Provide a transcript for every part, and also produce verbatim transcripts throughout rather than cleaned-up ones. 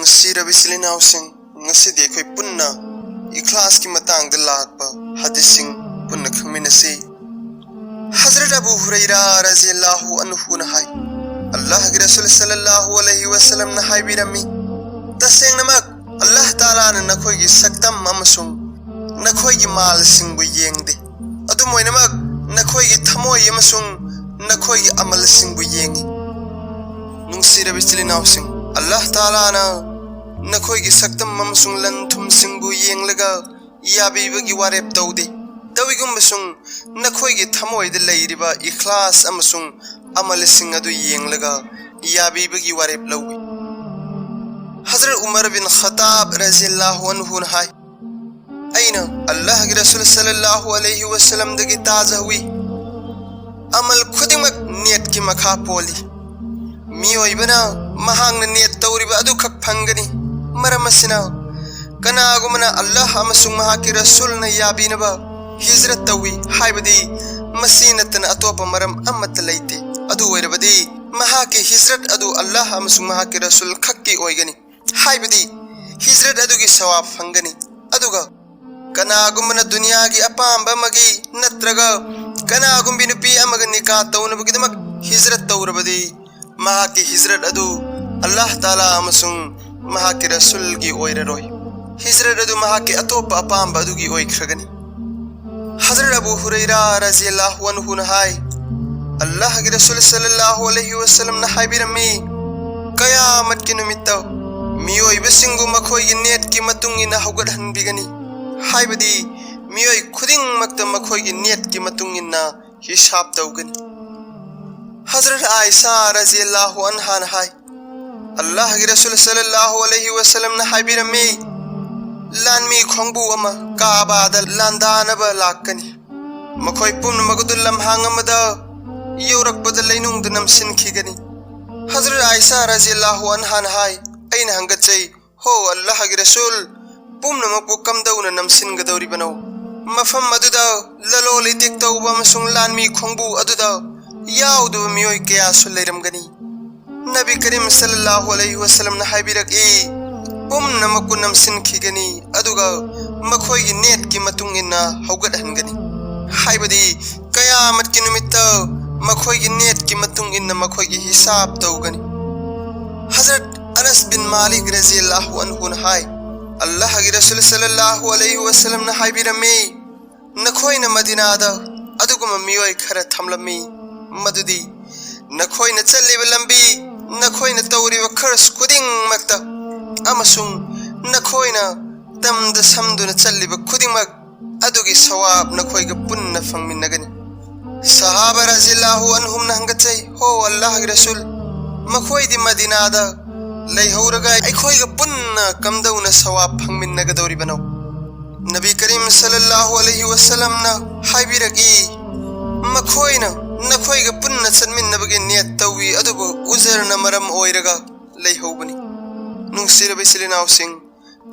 ꯅꯨꯡꯁꯤꯔꯕ ꯏꯆꯤꯜ ꯏꯅꯥꯎꯁꯤꯡ, ꯉꯁꯤꯗꯤ ꯑꯩꯈꯣꯏ ꯄꯨꯟꯅ ꯏꯈ꯭ꯂꯥꯁꯀꯤ ꯃꯇꯥꯡꯗ ꯂꯥꯛꯄ ꯍꯗꯤꯁꯁꯤꯡ ꯄꯨꯟꯅ ꯈꯪꯃꯤꯟꯅꯁꯤ꯫ ꯍꯖꯔꯠ ꯑꯕꯨ ꯍꯨꯔꯩꯔꯥ ꯔꯖꯤꯌꯜꯂꯥꯍꯨ ꯑꯟꯍꯨꯅ ꯍꯥꯏ, ꯑꯜꯂꯥꯍꯒꯤ ꯔꯁꯨꯜ ꯁꯜꯂꯜꯂꯥꯍꯨ ꯑꯂꯩꯍꯤ ꯋꯁꯜꯂꯝꯅ ꯍꯥꯏꯕꯤꯔꯝꯃꯤ, "ꯇꯁꯦꯡꯅꯃꯛ ꯑꯜꯂꯥꯍ ꯇꯥꯂꯥꯅ ꯅꯈꯣꯏꯒꯤ ꯁꯛꯇꯝ ꯑꯃꯁꯨꯡ ꯅꯈꯣꯏꯒꯤ ꯃꯥꯜꯁꯤꯡꯕꯨ ꯌꯦꯡꯗꯦ, ꯑꯗꯨꯝ ꯑꯣꯏꯅꯃꯛ ꯅꯈꯣꯏꯒꯤ ꯊꯃꯣꯏ ꯑꯃꯁꯨꯡ ꯅꯈꯣꯏꯒꯤ ꯑꯃꯜꯁꯤꯡꯕꯨ ꯌꯦꯡꯏ꯫" ꯅꯨꯡꯁꯤꯔꯕ ꯏꯆꯤꯜ ꯏꯅꯥꯎꯁꯤꯡ, ꯑꯜꯂꯥꯍ ꯇꯥꯂꯥꯅ ꯅꯈꯣꯏꯒꯤ ꯁꯛꯇꯝ ꯑꯃꯁꯨꯡ ꯂꯟ ꯊꯨꯝꯁꯤꯡꯕꯨ ꯌꯦꯡꯂꯒ ꯌꯥꯕꯤꯕꯒꯤ ꯋꯥꯔꯦꯞ ꯇꯧꯗꯦ꯫ ꯇꯧꯏꯒꯨꯝꯕꯁꯨꯡ ꯅꯈꯣꯏꯒꯤ ꯊꯃꯣꯏꯗ ꯂꯩꯔꯤꯕ ꯏꯈ꯭ꯂꯥꯁ ꯑꯃꯁꯨꯡ ꯑꯃꯜꯁꯤꯡ ꯑꯗꯨ ꯌꯦꯡꯂꯒ ꯌꯥꯕꯤꯕꯒꯤ ꯋꯥꯔꯦꯞ ꯂꯧꯏ꯫ ꯍꯖꯔꯠ ꯎꯃꯔ ꯕꯤꯟ ꯈꯠꯇꯥꯕ ꯔꯖꯤꯌꯜꯂꯥꯍꯨ ꯑꯟꯍꯨꯅ ꯍꯥꯏ, "ꯑꯩꯅ ꯑꯜꯂꯥꯍꯒꯤ ꯔꯁꯨꯜ ꯁꯜꯂꯜꯂꯥꯍꯨ ꯑꯂꯩꯍꯤ ꯋꯁꯜꯂꯝꯗꯒꯤ ꯇꯥꯖꯍꯧꯏ, ꯑꯃꯜ ꯈꯨꯗꯤꯡꯃꯛ ꯅꯤꯌꯠꯀꯤ ꯃꯈꯥ ꯄꯣꯜꯂꯤ꯫ ꯃꯤꯑꯣꯏꯕꯅ ꯃꯍꯥꯛꯅ ꯅꯤꯌꯠ ꯇꯧꯔꯤꯕ ꯑꯗꯨꯈꯛ ꯐꯪꯒꯅꯤ꯫ ꯃꯔꯝ ꯑꯁꯤꯅ, ꯀꯅꯥꯒꯨꯝꯕꯅ ꯑꯜꯂꯥꯍ ꯑꯃꯁꯨꯡ ꯃꯍꯥꯛꯀꯤ ꯔꯁꯨꯜꯅ ꯌꯥꯕꯤꯅꯕ ꯍꯤꯖꯔꯠ ꯇꯧꯏ ꯍꯥꯏꯕꯗꯤ ꯃꯁꯤ ꯅꯠꯇꯅ ꯑꯇꯣꯞꯄ ꯃꯔꯝ ꯑꯃꯠꯇ ꯂꯩꯇꯦ꯫ ꯑꯗꯨ ꯑꯣꯏꯔꯕꯗꯤ ꯃꯍꯥꯛꯀꯤ ꯍꯤꯖꯔꯠ ꯑꯗꯨ ꯑꯜꯂꯥꯍ ꯑꯃꯁꯨꯡ ꯃꯍꯥꯛꯀꯤ ꯔꯁꯨꯜ ꯈꯛꯀꯤ ꯑꯣꯏꯒꯅꯤ, ꯍꯥꯏꯕꯗꯤ ꯍꯤꯖꯔꯠ ꯑꯗꯨꯒꯤ ꯁꯋꯥꯕ ꯐꯪꯒꯅꯤ꯫ ꯑꯗꯨꯒ ꯀꯅꯥꯒꯨꯝꯕꯅ ꯗꯨꯅꯤꯌꯥꯒꯤ ꯑꯄꯥꯝꯕ ꯑꯃꯒꯤ ꯅꯠꯇ꯭ꯔꯒ ꯀꯅꯥꯒꯨꯝꯕꯤ ꯅꯨꯄꯤ ꯑꯃꯒ ꯅꯤꯀꯥ ꯇꯧꯅꯕꯒꯤꯗꯃꯛ ꯍꯤꯖꯔꯠ ꯇꯧꯔꯕꯗꯤ ꯃꯍꯥꯛꯀꯤ ꯍꯤꯖꯔꯠ ꯑꯗꯨ ꯑꯜꯂꯥꯍ ꯇꯥꯂꯥ ꯑꯃꯁꯨꯡ ꯃꯍꯥꯛꯀꯤ ꯔꯁꯨꯜꯒꯤ ꯑꯣꯏꯔꯔꯣꯏ꯫ ꯍꯤꯖꯔꯠ ꯑꯗꯨ ꯃꯍꯥꯛꯀꯤ ꯑꯇꯣꯞꯄ ꯑꯄꯥꯝꯕ ꯑꯗꯨꯒꯤ ꯑꯣꯏꯈ꯭ꯔꯒꯅꯤ꯫" ꯍꯖꯔꯠ ꯑꯕꯨ ꯍꯨꯔꯩꯔꯥ ꯔꯖꯤꯌꯜꯂꯥꯍꯨ ꯑꯟꯍꯨꯅ ꯍꯥꯏ, "ꯑꯜꯂꯥꯍꯒꯤ ꯔꯁꯨꯜ ꯁꯜꯂꯜꯂꯥꯍꯨ ꯑꯂꯩꯍꯤ ꯋꯁꯜꯂꯝꯅ ꯍꯥꯏꯕꯤꯔꯝꯃꯤ, ꯀꯌꯥꯃꯠꯀꯤ ꯅꯨꯃꯤꯠꯇ ꯃꯤꯑꯣꯏꯕꯁꯤꯡꯕꯨ ꯃꯈꯣꯏꯒꯤ ꯅꯤꯌꯠꯀꯤ ꯃꯇꯨꯡ ꯏꯟꯅ ꯍꯧꯒꯠꯍꯟꯕꯤꯒꯅꯤ, ꯍꯥꯏꯕꯗꯤ ꯃꯤꯑꯣꯏ ꯈꯨꯗꯤꯡꯃꯛꯇ ꯃꯈꯣꯏꯒꯤ ꯅꯤꯌꯠꯀꯤ ꯃꯇꯨꯡ ꯏꯟꯅ ꯍꯤꯁꯥꯕ ꯇꯧꯒꯅꯤ꯫" ꯍꯖꯔꯠ ꯑꯥꯏꯁꯥ ꯔꯖꯤꯌꯜꯂꯥꯍꯨ ꯑꯟꯍꯥꯅ ꯍꯥꯏ, "ꯑꯜꯂꯥꯍꯒꯤ ꯔꯁꯨꯜ ꯁꯜꯂꯜꯂꯥꯍꯨ ꯑꯂꯩꯍꯤ ꯋꯁꯜꯂꯝꯅ ꯍꯥꯏꯕꯤꯔꯝꯃꯤ, ꯂꯥꯟꯃꯤ ꯈꯣꯡꯕꯨ ꯑꯃ ꯀꯥꯕꯥꯗ ꯂꯥꯟꯗꯥꯅꯕ ꯂꯥꯛꯀꯅꯤ꯫ ꯃꯈꯣꯏ ꯄꯨꯝꯅꯃꯛ ꯑꯗꯨ ꯂꯝꯍꯥꯡ ꯑꯃꯗ ꯌꯧꯔꯛꯄꯗ ꯂꯩꯅꯨꯡꯗ ꯅꯝꯁꯤꯟꯈꯤꯒꯅꯤ꯫" ꯍꯖꯔꯠ ꯑꯥꯏꯁꯥ ꯔꯖꯤꯌꯜꯂꯥꯍꯨ ꯑꯟꯍꯥꯅ ꯍꯥꯏ, "ꯑꯩꯅ ꯍꯪꯒꯠꯆꯩ, ꯍꯣ ꯑꯜꯂꯥꯍꯒꯤ ꯔꯁꯨꯜ, ꯄꯨꯝꯅꯃꯛꯄꯨ ꯀꯝꯗꯧꯅ ꯅꯝꯁꯤꯟꯒꯗꯧꯔꯤꯕꯅꯣ? ꯃꯐꯝ ꯑꯗꯨꯗ ꯂꯂꯣꯟ ꯏꯇꯤꯛ ꯇꯧꯕ ꯑꯃꯁꯨꯡ ꯂꯥꯟꯃꯤ ꯈꯣꯡꯕꯨ ꯑꯗꯨꯗ ꯌꯥꯎꯗꯕ ꯃꯤꯑꯣꯏ ꯀꯌꯥꯁꯨ ꯂꯩꯔꯝꯒꯅꯤ꯫" ꯅꯕꯤ ꯀꯔꯤꯝ ꯁꯜꯂꯜꯂꯥꯍꯨ ꯑꯂꯩꯍꯤ ꯋꯁꯜꯂꯝꯅ ꯍꯥꯏꯕꯤꯔꯛꯏ, ꯄꯨꯝꯅꯃꯛꯄꯨ ꯅꯝꯁꯤꯟꯈꯤꯒꯅꯤ, ꯑꯗꯨꯒ ꯃꯈꯣꯏꯒꯤ ꯅꯦꯠꯀꯤ ꯃꯇꯨꯡ ꯏꯟꯅ ꯍꯧꯒꯠꯍꯟꯒꯅꯤ꯫ ꯍꯥꯏꯕꯗꯤ, ꯀꯌꯥꯃꯠꯀꯤ ꯅꯨꯃꯤꯠꯇ ꯃꯈꯣꯏꯒꯤ ꯅꯦꯠꯀꯤ ꯃꯇꯨꯡ ꯏꯟꯅ ꯃꯈꯣꯏꯒꯤ ꯍꯤꯁꯥꯕ ꯇꯧꯒꯅꯤ꯫ ꯍꯖꯔꯠ ꯑꯅꯁ ꯕꯤꯟ ꯃꯥꯂꯤꯛ ꯔꯖꯤꯌꯜꯂꯥꯍꯨ ꯑꯟꯍꯨꯅ ꯍꯥꯏ, ꯑꯜꯂꯥꯍꯒꯤ ꯔꯁꯨꯜ ꯁꯜꯂꯜꯂꯥꯍꯨ ꯑꯂꯩꯍꯤ ꯋꯁꯜꯂꯝꯅ ꯍꯥꯏꯕꯤꯔꯝꯃꯤ, ꯅꯈꯣꯏꯅ ꯃꯗꯤꯅꯥꯗ ꯑꯗꯨꯒꯨꯝꯕ ꯃꯤꯑꯣꯏ ꯈꯔ ꯊꯝꯂꯝꯃꯤ, ꯃꯗꯨꯗꯤ ꯅꯈꯣꯏꯅ ꯆꯠꯂꯤꯕ ꯂꯝꯕꯤ, ꯅꯈꯣꯏꯅ ꯇꯧꯔꯤꯕ ꯈꯔꯁ ꯈꯨꯗꯤꯡꯃꯛꯇ ꯑꯃꯁꯨꯡ ꯅꯈꯣꯏꯅ ꯇꯝꯗ ꯁꯝꯗꯨꯅ ꯆꯠꯂꯤꯕ ꯈꯨꯗꯤꯡꯃꯛ ꯑꯗꯨꯒꯤ ꯁꯋꯥꯕ ꯅꯈꯣꯏꯒ ꯄꯨꯟꯅ ꯐꯪꯃꯤꯟꯅꯒꯅꯤ꯫ ꯁꯍꯥꯕ ꯔꯖꯤꯌꯜꯂꯥꯍꯨ ꯑꯟꯍꯨꯝꯅ ꯍꯪꯒꯠꯆꯩ, "ꯍꯣ ꯑꯜꯂꯥꯍꯒꯤ ꯔꯁꯨꯜ, ꯃꯈꯣꯏꯗꯤ ꯃꯗꯤꯅꯥꯗ ꯂꯩꯍꯧꯔꯒ ꯑꯩꯈꯣꯏꯒ ꯄꯨꯟꯅ ꯀꯝꯗꯧꯅ ꯁꯋꯥꯕ ꯐꯪꯃꯤꯟꯅꯒꯗꯧꯔꯤꯕꯅꯣ?" ꯅꯕꯤ ꯀꯔꯤꯝ ꯁꯜꯂꯜꯂꯥꯍꯨ ꯑꯂꯩꯍꯤ ꯋꯁꯜꯂꯝꯅ ꯍꯥꯏꯕꯤꯔꯛꯏ, ꯃꯈꯣꯏꯅ ꯅꯈꯣꯏꯒ ꯄꯨꯟꯅ ꯆꯠꯃꯤꯟꯅꯕꯒꯤ ꯅꯤꯌꯠ ꯇꯧꯏ, ꯑꯗꯨꯕꯨ ꯎꯖꯔꯅ ꯃꯔꯝ ꯑꯣꯏꯔꯒ ꯂꯩꯍꯧꯕꯅꯤ꯫ ꯅꯨꯡꯁꯤꯔꯕ ꯏꯆꯤꯜ ꯏꯅꯥꯎꯁꯤꯡ,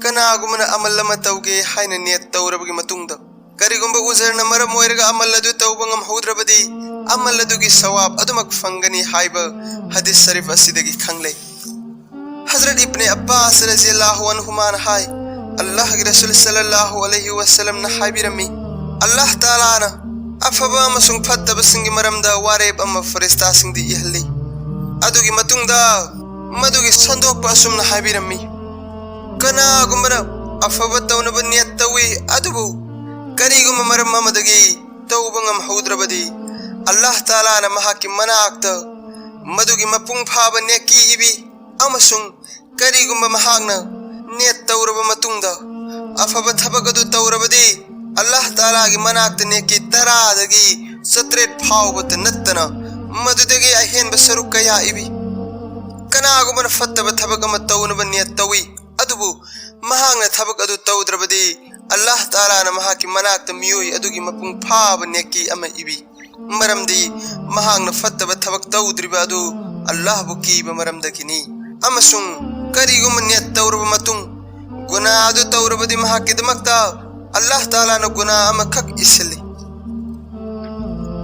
ꯀꯅꯥꯒꯨꯝꯕꯅ ꯑꯃꯜ ꯑꯃ ꯇꯧꯒꯦ ꯍꯥꯏꯅ ꯅꯤꯌꯠ ꯇꯧꯔꯕꯒꯤ ꯃꯇꯨꯡꯗ, ꯀꯔꯤꯒꯨꯝꯕ ꯎꯖꯔꯅ ꯃꯔꯝ ꯑꯣꯏꯔꯒ ꯑꯃꯜ ꯑꯗꯨ ꯇꯧꯕ ꯉꯝꯍꯧꯗ꯭ꯔꯕꯗꯤ, ꯑꯃꯜ ꯑꯗꯨꯒꯤ ꯁꯋꯥꯕ ꯑꯗꯨꯃꯛ ꯐꯪꯒꯅꯤ ꯍꯥꯏꯕ ꯍꯗꯤꯁ ꯁꯔꯤꯐ ꯑꯁꯤꯗꯒꯤ ꯈꯪꯂꯦ꯫ ꯍꯖꯔꯠ ꯏꯕꯅꯦ ꯑब्ꯕꯥꯁ ꯔꯖꯤꯌꯜꯂꯥꯍꯨ ꯑꯟꯍꯨꯃꯥꯅ ꯍꯥꯏ, ꯑꯜꯂꯥꯍꯒꯤ ꯔꯁꯨꯜ ꯁꯜꯂꯜꯂꯥꯍꯨ ꯑꯂꯩꯍꯤ ꯋꯁꯜꯂꯝꯅ ꯍꯥꯏꯕꯤꯔꯝꯃꯤ, ꯑꯜꯂꯥꯍ ꯇꯥꯂꯥꯅ ꯑꯐꯕ ꯑꯃꯁꯨꯡ ꯐꯠꯇꯕꯁꯤꯡꯒꯤ ꯃꯔꯝꯗ ꯋꯥꯔꯦꯞ ꯑꯃ ꯐꯔꯤꯁꯇꯥꯁꯤꯡꯗ ꯏꯍꯜꯂꯤ꯫ ꯑꯗꯨꯒꯤ ꯃꯇꯨꯡꯗ ꯃꯗꯨꯒꯤ ꯁꯟꯗꯣꯛꯄ ꯑꯁꯨꯝꯅ ꯍꯥꯏꯕꯤꯔꯝꯃꯤ, ꯀꯅꯥꯒꯨꯝꯕꯅ ꯑꯐꯕ ꯇꯧꯅꯕ ꯅꯤꯌꯠ ꯇꯧꯏ, ꯑꯗꯨꯕꯨ ꯀꯔꯤꯒꯨꯝꯕ ꯃꯔꯝ ꯑꯃꯗꯒꯤ ꯇꯧꯕ ꯉꯝꯍꯧꯗ꯭ꯔꯕꯗꯤ, ꯑꯜꯂꯥꯍ ꯇꯥꯂꯥꯅ ꯃꯍꯥꯛꯀꯤ ꯃꯅꯥꯛꯇ ꯃꯗꯨꯒꯤ ꯃꯄꯨꯡ ꯐꯥꯕ ꯅꯦꯀꯤ ꯏꯕꯤ, ꯑꯃꯁꯨꯡ ꯀꯔꯤꯒꯨꯝꯕ ꯃꯍꯥꯛꯅ ꯅꯤꯌꯠ ꯇꯧꯔꯕ ꯃꯇꯨꯡꯗ ꯑꯐꯕ ꯊꯕꯛ ꯑꯗꯨ ꯇꯧꯔꯕꯗꯤ, ꯑꯜꯂꯥꯍ ꯇꯥꯂꯥꯒꯤ ꯃꯅꯥꯛꯇ ꯅꯦꯀꯤ ꯇꯔꯥꯗꯒꯤ ꯆꯥꯇ꯭ꯔꯦꯠ ꯐꯥꯎꯕꯇ ꯅꯠꯇꯅ ꯃꯗꯨꯗꯒꯤ ꯑꯍꯦꯟꯕ ꯁꯔꯨꯛ ꯀꯌꯥ ꯏꯕꯤ꯫ ꯀꯅꯥꯒꯨꯝꯕꯅ ꯐꯠꯇꯕ ꯊꯕꯛ ꯑꯃ ꯇꯧꯅꯕ ꯅꯤꯌꯠ ꯇꯧꯏ, ꯑꯗꯨꯕꯨ ꯃꯍꯥꯛꯅ ꯊꯕꯛ ꯑꯗꯨ ꯇꯧꯗ꯭ꯔꯕꯗꯤ, ꯑꯜꯂꯥꯍ ꯇꯥꯂꯥꯅ ꯃꯍꯥꯛꯀꯤ ꯃꯅꯥꯛꯇ ꯃꯤꯑꯣꯏ ꯑꯗꯨꯒꯤ ꯃꯄꯨꯡ ꯐꯥꯕ ꯅꯦꯀꯤ ꯑꯃ ꯏꯕꯤ꯫ ꯃꯔꯝꯗꯤ ꯃꯍꯥꯛꯅ ꯐꯠꯇꯕ ꯊꯕꯛ ꯇꯧꯗ꯭ꯔꯤꯕ ꯑꯗꯨ ꯑꯜꯂꯥꯍꯕꯨ ꯀꯤꯕ ꯃꯔꯝꯗꯒꯤꯅꯤ꯫ ꯑꯃꯁꯨꯡ ꯀꯔꯤꯒꯨꯝꯕ ꯅꯤꯌꯠ ꯇꯧꯔꯕ ꯃꯇꯨꯡ ꯒꯨꯅꯥ ꯑꯗꯨ ꯇꯧꯔꯕꯗꯤ, ꯃꯍꯥꯛꯀꯤꯗꯃꯛꯇ ꯑꯜꯂꯥꯍ ꯇꯥꯂꯥꯅ ꯒꯨꯅꯥ ꯑꯃꯈꯛ ꯏꯁꯤꯜꯂꯤ꯫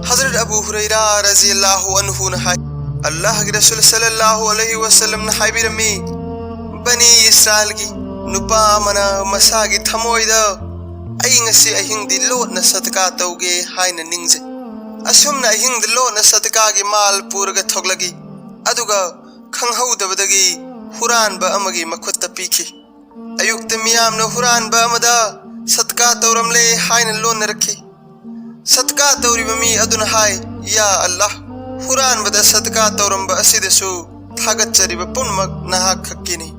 ꯍꯖꯔꯠ ꯑꯕꯨ ꯍꯨꯔꯩꯔꯥ ꯔꯖꯤꯌꯜꯂꯥꯍꯨ ꯑꯟꯍꯨꯅ ꯍꯥꯏ, ꯑꯜꯂꯥꯍꯒꯤ ꯔꯁꯨꯜ ꯁꯜꯂꯜꯂꯥꯍꯨ ꯑꯂꯩꯍꯤ ꯋꯁꯜꯂꯝꯅ ꯍꯥꯏꯕꯤꯔꯝꯃꯤ, ꯕꯅꯤ ꯏꯁꯔꯥꯏꯜꯒꯤ ꯅꯨꯄꯥ ꯑꯃꯅ ꯃꯁꯥꯒꯤ ꯊꯃꯣꯏꯗ, "ꯑꯩ ꯉꯁꯤ ꯑꯍꯤꯡꯗꯤ ꯂꯣꯠꯅ ꯁꯗꯀꯥ ꯇꯧꯒꯦ" ꯍꯥꯏꯅ ꯅꯤꯡꯖꯩ꯫ ꯑꯁꯨꯝꯅ ꯑꯍꯤꯡꯗ ꯂꯣꯠꯅ ꯁꯗꯀꯥꯒꯤ ꯃꯥꯜ ꯄꯨꯔꯒ ꯊꯣꯛꯂꯛꯏ꯫ ꯑꯗꯨꯒ ꯈꯪꯍꯧꯗꯕꯗꯒꯤ ꯍꯨꯔꯥꯟꯕ ꯑꯃꯒꯤ ꯃꯈꯨꯠꯇ ꯄꯤꯈꯤ꯫ ꯑꯌꯨꯛꯇ ꯃꯤꯌꯥꯝꯅ ꯍꯨꯔꯥꯟꯕ ꯑꯃꯗ ꯁꯗꯀꯥ ꯇꯧꯔꯝꯂꯦ ꯍꯥꯏꯅ ꯂꯣꯟꯅꯔꯛꯈꯤ꯫ ꯁꯗꯀꯥ ꯇꯧꯔꯤꯕ ꯃꯤ ꯑꯗꯨꯅ ꯍꯥꯏ, "ꯌꯥ ꯑꯜꯂꯥꯍ, ꯍꯨꯔꯥꯟꯕꯗ ꯁꯗꯀꯥ ꯇꯧꯔꯝꯕ ꯑꯁꯤꯗꯁꯨ ꯊꯥꯒꯠꯆꯔꯤꯕ ꯄꯨꯝꯅꯃꯛ ꯅꯍꯥꯛ ꯈꯛꯀꯤꯅꯤ꯫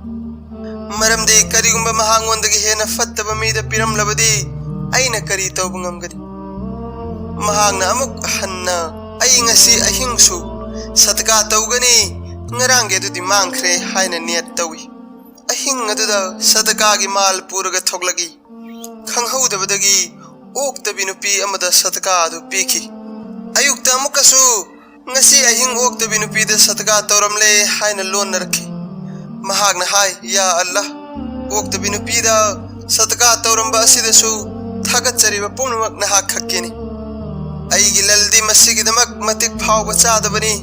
ꯃꯔꯝꯗꯤ ꯀꯔꯤꯒꯨꯝꯕ ꯃꯍꯥꯛꯉꯣꯟꯗꯒꯤ ꯍꯦꯟꯅ ꯐꯠꯇꯕ ꯃꯤꯗ ꯄꯤꯔꯝꯂꯕꯗꯤ ꯑꯩꯅ ꯀꯔꯤ ꯇꯧꯕ ꯉꯝꯒꯅꯤ?" ꯃꯍꯥꯛꯅ ꯑꯃꯨꯛ ꯍꯟꯅ, "ꯑꯩ ꯉꯁꯤ ꯑꯍꯤꯡꯁꯨ ꯁꯗꯀꯥ ꯇꯧꯒꯅꯤ, ꯉꯔꯥꯡꯒꯤ ꯑꯗꯨꯗꯤ ꯃꯥꯡꯈ꯭ꯔꯦ" ꯍꯥꯏꯅ ꯅꯤꯌꯠ ꯇꯧꯏ꯫ ꯑꯍꯤꯡ ꯑꯗꯨꯗ ꯁꯗꯀꯥꯒꯤ ꯃꯥꯜ ꯄꯨꯔꯒ ꯊꯣꯛꯂꯛꯏ꯫ ꯈꯪꯍꯧꯗꯕꯗꯒꯤ ꯑꯣꯛꯇꯕꯤ ꯅꯨꯄꯤ ꯑꯃꯗ ꯁꯗꯀꯥ ꯑꯗꯨ ꯄꯤꯈꯤ꯫ ꯑꯌꯨꯛꯇ ꯑꯃꯨꯛꯀꯁꯨ, "ꯉꯁꯤ ꯑꯍꯤꯡ ꯑꯣꯛꯇꯕꯤ ꯅꯨꯄꯤꯗ ꯁꯗꯀꯥ ꯇꯧꯔꯝꯂꯦ" ꯍꯥꯏꯅ ꯂꯣꯟꯅꯔꯛꯈꯤ꯫ ꯃꯍꯥꯛꯅ ꯍꯥꯏ, "ꯌꯥ ꯑꯜꯂꯥꯍ, ꯑꯣꯛꯇꯕꯤ ꯅꯨꯄꯤꯗ ꯁꯗꯀꯥ ꯇꯧꯔꯝꯕ ꯑꯁꯤꯗꯁꯨ ꯊꯥꯒꯠꯆꯔꯤꯕ ꯄꯨꯝꯅꯃꯛ ꯅꯍꯥꯛ ꯈꯛꯀꯤꯅꯤ꯫ ꯑꯩꯒꯤ ꯂꯜꯗꯤ ꯃꯁꯤꯒꯤꯗꯃꯛ ꯃꯇꯤꯛ ꯐꯥꯎꯕ ꯆꯥꯗꯕꯅꯤ꯫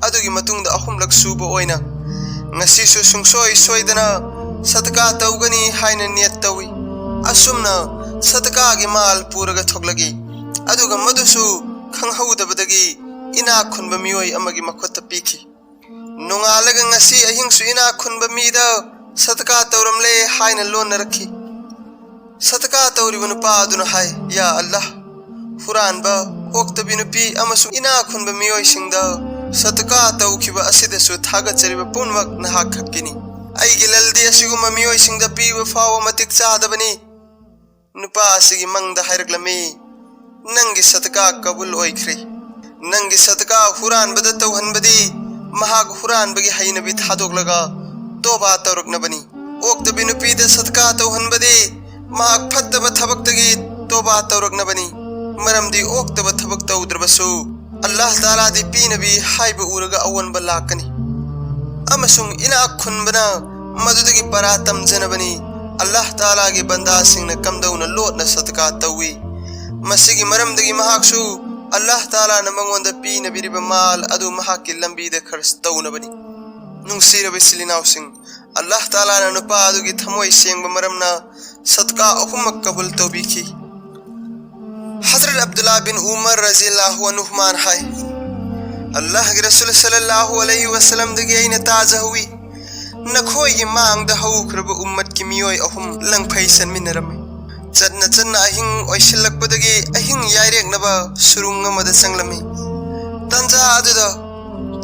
ꯑꯗꯨꯒꯤ ꯃꯇꯨꯡꯗ ꯑꯍꯨꯝꯂꯛ ꯁꯨꯕ ꯑꯣꯏꯅ ꯉꯁꯤꯁꯨ ꯁꯨꯡꯁꯣꯏ ꯁꯣꯏꯗꯅ ꯁꯗꯀꯥ ꯇꯧꯒꯅꯤ" ꯍꯥꯏꯅ ꯅꯤꯌꯠ ꯇꯧꯏ꯫ ꯑꯁꯨꯝꯅ ꯁꯗꯀꯥꯒꯤ ꯃꯥꯜ ꯄꯨꯔꯒ ꯊꯣꯛꯂꯛꯏ꯫ ꯑꯗꯨꯒ ꯃꯗꯨꯁꯨ ꯈꯪꯍꯧꯗꯕꯗꯒꯤ ꯏꯅꯥꯛ ꯈꯨꯟꯕ ꯃꯤꯑꯣꯏ ꯑꯃꯒꯤ ꯃꯈꯨꯠꯇ ꯄꯤꯈꯤ꯫ ꯅꯣꯡꯉꯥꯜꯂꯒ ꯉꯁꯤ ꯑꯍꯤꯡꯁꯨ ꯏꯅꯥꯛ ꯈꯨꯟꯕ ꯃꯤꯗ ꯁꯗꯀꯥ ꯇꯧꯔꯝꯂꯦ ꯍꯥꯏꯅ ꯂꯣꯟꯅꯔꯛꯈꯤ꯫ ꯁꯗꯀꯥ ꯇꯧꯔꯤꯕ ꯅꯨꯄꯥ ꯑꯗꯨꯅ ꯍꯥꯏ, "ꯌꯥ ꯑꯜꯂꯥꯍ, ꯍꯨꯔꯥꯟꯕ, ꯑꯣꯛꯇꯕꯤ ꯅꯨꯄꯤ ꯑꯃꯁꯨꯡ ꯏꯅꯥꯛ ꯈꯨꯟꯕ ꯃꯤꯑꯣꯏꯁꯤꯡꯗ ꯁꯗꯀꯥ ꯇꯧꯈꯤꯕ ꯑꯁꯤꯗꯁꯨ ꯊꯥꯒꯠꯆꯔꯤꯕ ꯄꯨꯝꯅꯃꯛ ꯅꯍꯥꯛ ꯈꯛꯀꯤꯅꯤ꯫ ꯑꯩꯒꯤ ꯂꯜꯗꯤ ꯑꯁꯤꯒꯨꯝꯕ ꯃꯤꯑꯣꯏꯁꯤꯡꯗ ꯄꯤꯕ ꯐꯥꯎꯕ ꯃꯇꯤꯛ ꯆꯥꯗꯕꯅꯤ꯫ ꯅꯨꯄꯥ ꯑꯁꯤꯒꯤ ꯃꯪꯗ ꯍꯥꯏꯔꯛꯂꯝꯃꯤ, ꯅꯪꯒꯤ ꯁꯗꯀꯥ ꯀꯕꯨꯜ ꯑꯣꯏꯈ꯭ꯔꯦ꯫ ꯅꯪꯒꯤ ꯁꯗꯀꯥ ꯍꯨꯔꯥꯟꯕꯗ ꯇꯧꯍꯟꯕꯗꯤ ꯃꯍꯥꯛ ꯍꯨꯔꯥꯟꯕꯒꯤ ꯍꯩꯅꯕꯤ ꯊꯥꯗꯣꯛꯂꯒ ꯇꯣꯕꯥ ꯇꯧꯔꯛꯅꯕꯅꯤ꯫ ꯑꯣꯛꯇꯕꯤ ꯅꯨꯄꯤꯗ ꯁꯗꯀꯥ ꯇꯧꯍꯟꯕꯗꯤ ꯃꯍꯥꯛ ꯐꯠꯇꯕ ꯊꯕꯛꯇꯒꯤ ꯇꯣꯕꯥ ꯇꯧꯔꯛꯅꯕꯅꯤ꯫ ꯃꯔꯝꯗꯤ ꯑꯣꯛꯇꯕ ꯊꯕꯛ ꯇꯧꯗ꯭ꯔꯕꯁꯨ ꯑꯜꯂꯥꯍ ꯇꯥꯂꯥꯗꯤ ꯄꯤꯅꯕꯤ ꯍꯥꯏꯕ ꯎꯔꯒ ꯑꯑꯣꯟꯕ ꯂꯥꯛꯀꯅꯤ꯫ ꯑꯃꯁꯨꯡ ꯏꯅꯥꯛ ꯈꯨꯟꯕꯅ ꯃꯗꯨꯗꯒꯤ ꯄꯔꯥ ꯇꯝꯖꯅꯕꯅꯤ꯫ ꯑꯜꯂꯥꯍ ꯇꯥꯂꯥꯒꯤ ꯕꯟꯗꯥꯁꯤꯡꯅ ꯀꯝꯗꯧꯅ ꯂꯣꯠꯅ ꯁꯗꯀꯥ ꯇꯧꯏ, ꯃꯁꯤꯒꯤ ꯃꯔꯝꯗꯒꯤ ꯃꯍꯥꯛꯁꯨ ꯑꯜꯂꯥꯍ ꯇꯥꯂꯥꯅ ꯃꯉꯣꯟꯗ ꯄꯤꯅꯕꯤꯔꯤꯕ ꯃꯥꯜ ꯑꯗꯨ ꯃꯍꯥꯛꯀꯤ ꯂꯝꯕꯤꯗ ꯈꯔꯆ ꯇꯧꯅꯕꯅꯤ꯫ ꯅꯨꯡꯁꯤꯔꯕ ꯏꯆꯤꯜ ꯏꯅꯥꯎꯁꯤꯡ, ꯑꯜꯂꯥꯍ ꯇꯥꯂꯥꯅ ꯅꯨꯄꯥ ꯑꯗꯨꯒꯤ ꯊꯃꯣꯏ ꯁꯦꯡꯕ ꯃꯔꯝꯅ ꯁꯗꯀꯥ ꯑꯍꯨꯝꯃꯛ ꯀꯕꯨꯜ ꯇꯧꯕꯤꯈꯤ꯫ ꯍꯖꯔꯠ ꯑꯕꯗꯨꯜꯂꯥ ꯕꯤꯟ ꯎꯃꯔ ꯔꯖꯤꯌꯜꯂꯥꯍꯨ ꯑꯟꯍꯨꯃꯥꯅ ꯍꯥꯏ, ꯑꯜꯂꯥꯍꯒꯤ ꯔꯁꯨꯜ ꯁꯜꯂꯜꯂꯥꯍꯨ ꯑꯂꯩꯍꯤ ꯋꯁꯜꯂꯝꯗꯒꯤ ꯑꯩꯅ ꯇꯥꯖꯍꯧꯏ, ꯅꯈꯣꯏꯒꯤ ꯃꯥꯡꯗ ꯍꯧꯈ꯭ꯔꯕ ꯎꯝꯃꯠꯀꯤ ꯃꯤꯑꯣꯏ ꯑꯍꯨꯝ ꯂꯪꯐꯩ ꯆꯟꯃꯤꯟꯅꯔꯝꯃꯤ꯫ ꯆꯠꯅ ꯆꯠꯅ ꯑꯍꯤꯡ ꯑꯣꯏꯁꯤꯜꯂꯛꯄꯗꯒꯤ ꯑꯍꯤꯡ ꯌꯥꯏꯔꯦꯛꯅꯕ ꯁꯨꯔꯨꯡ ꯑꯃꯗ ꯆꯪꯂꯝꯃꯤ꯫ ꯇꯟꯖꯥ ꯑꯗꯨꯗ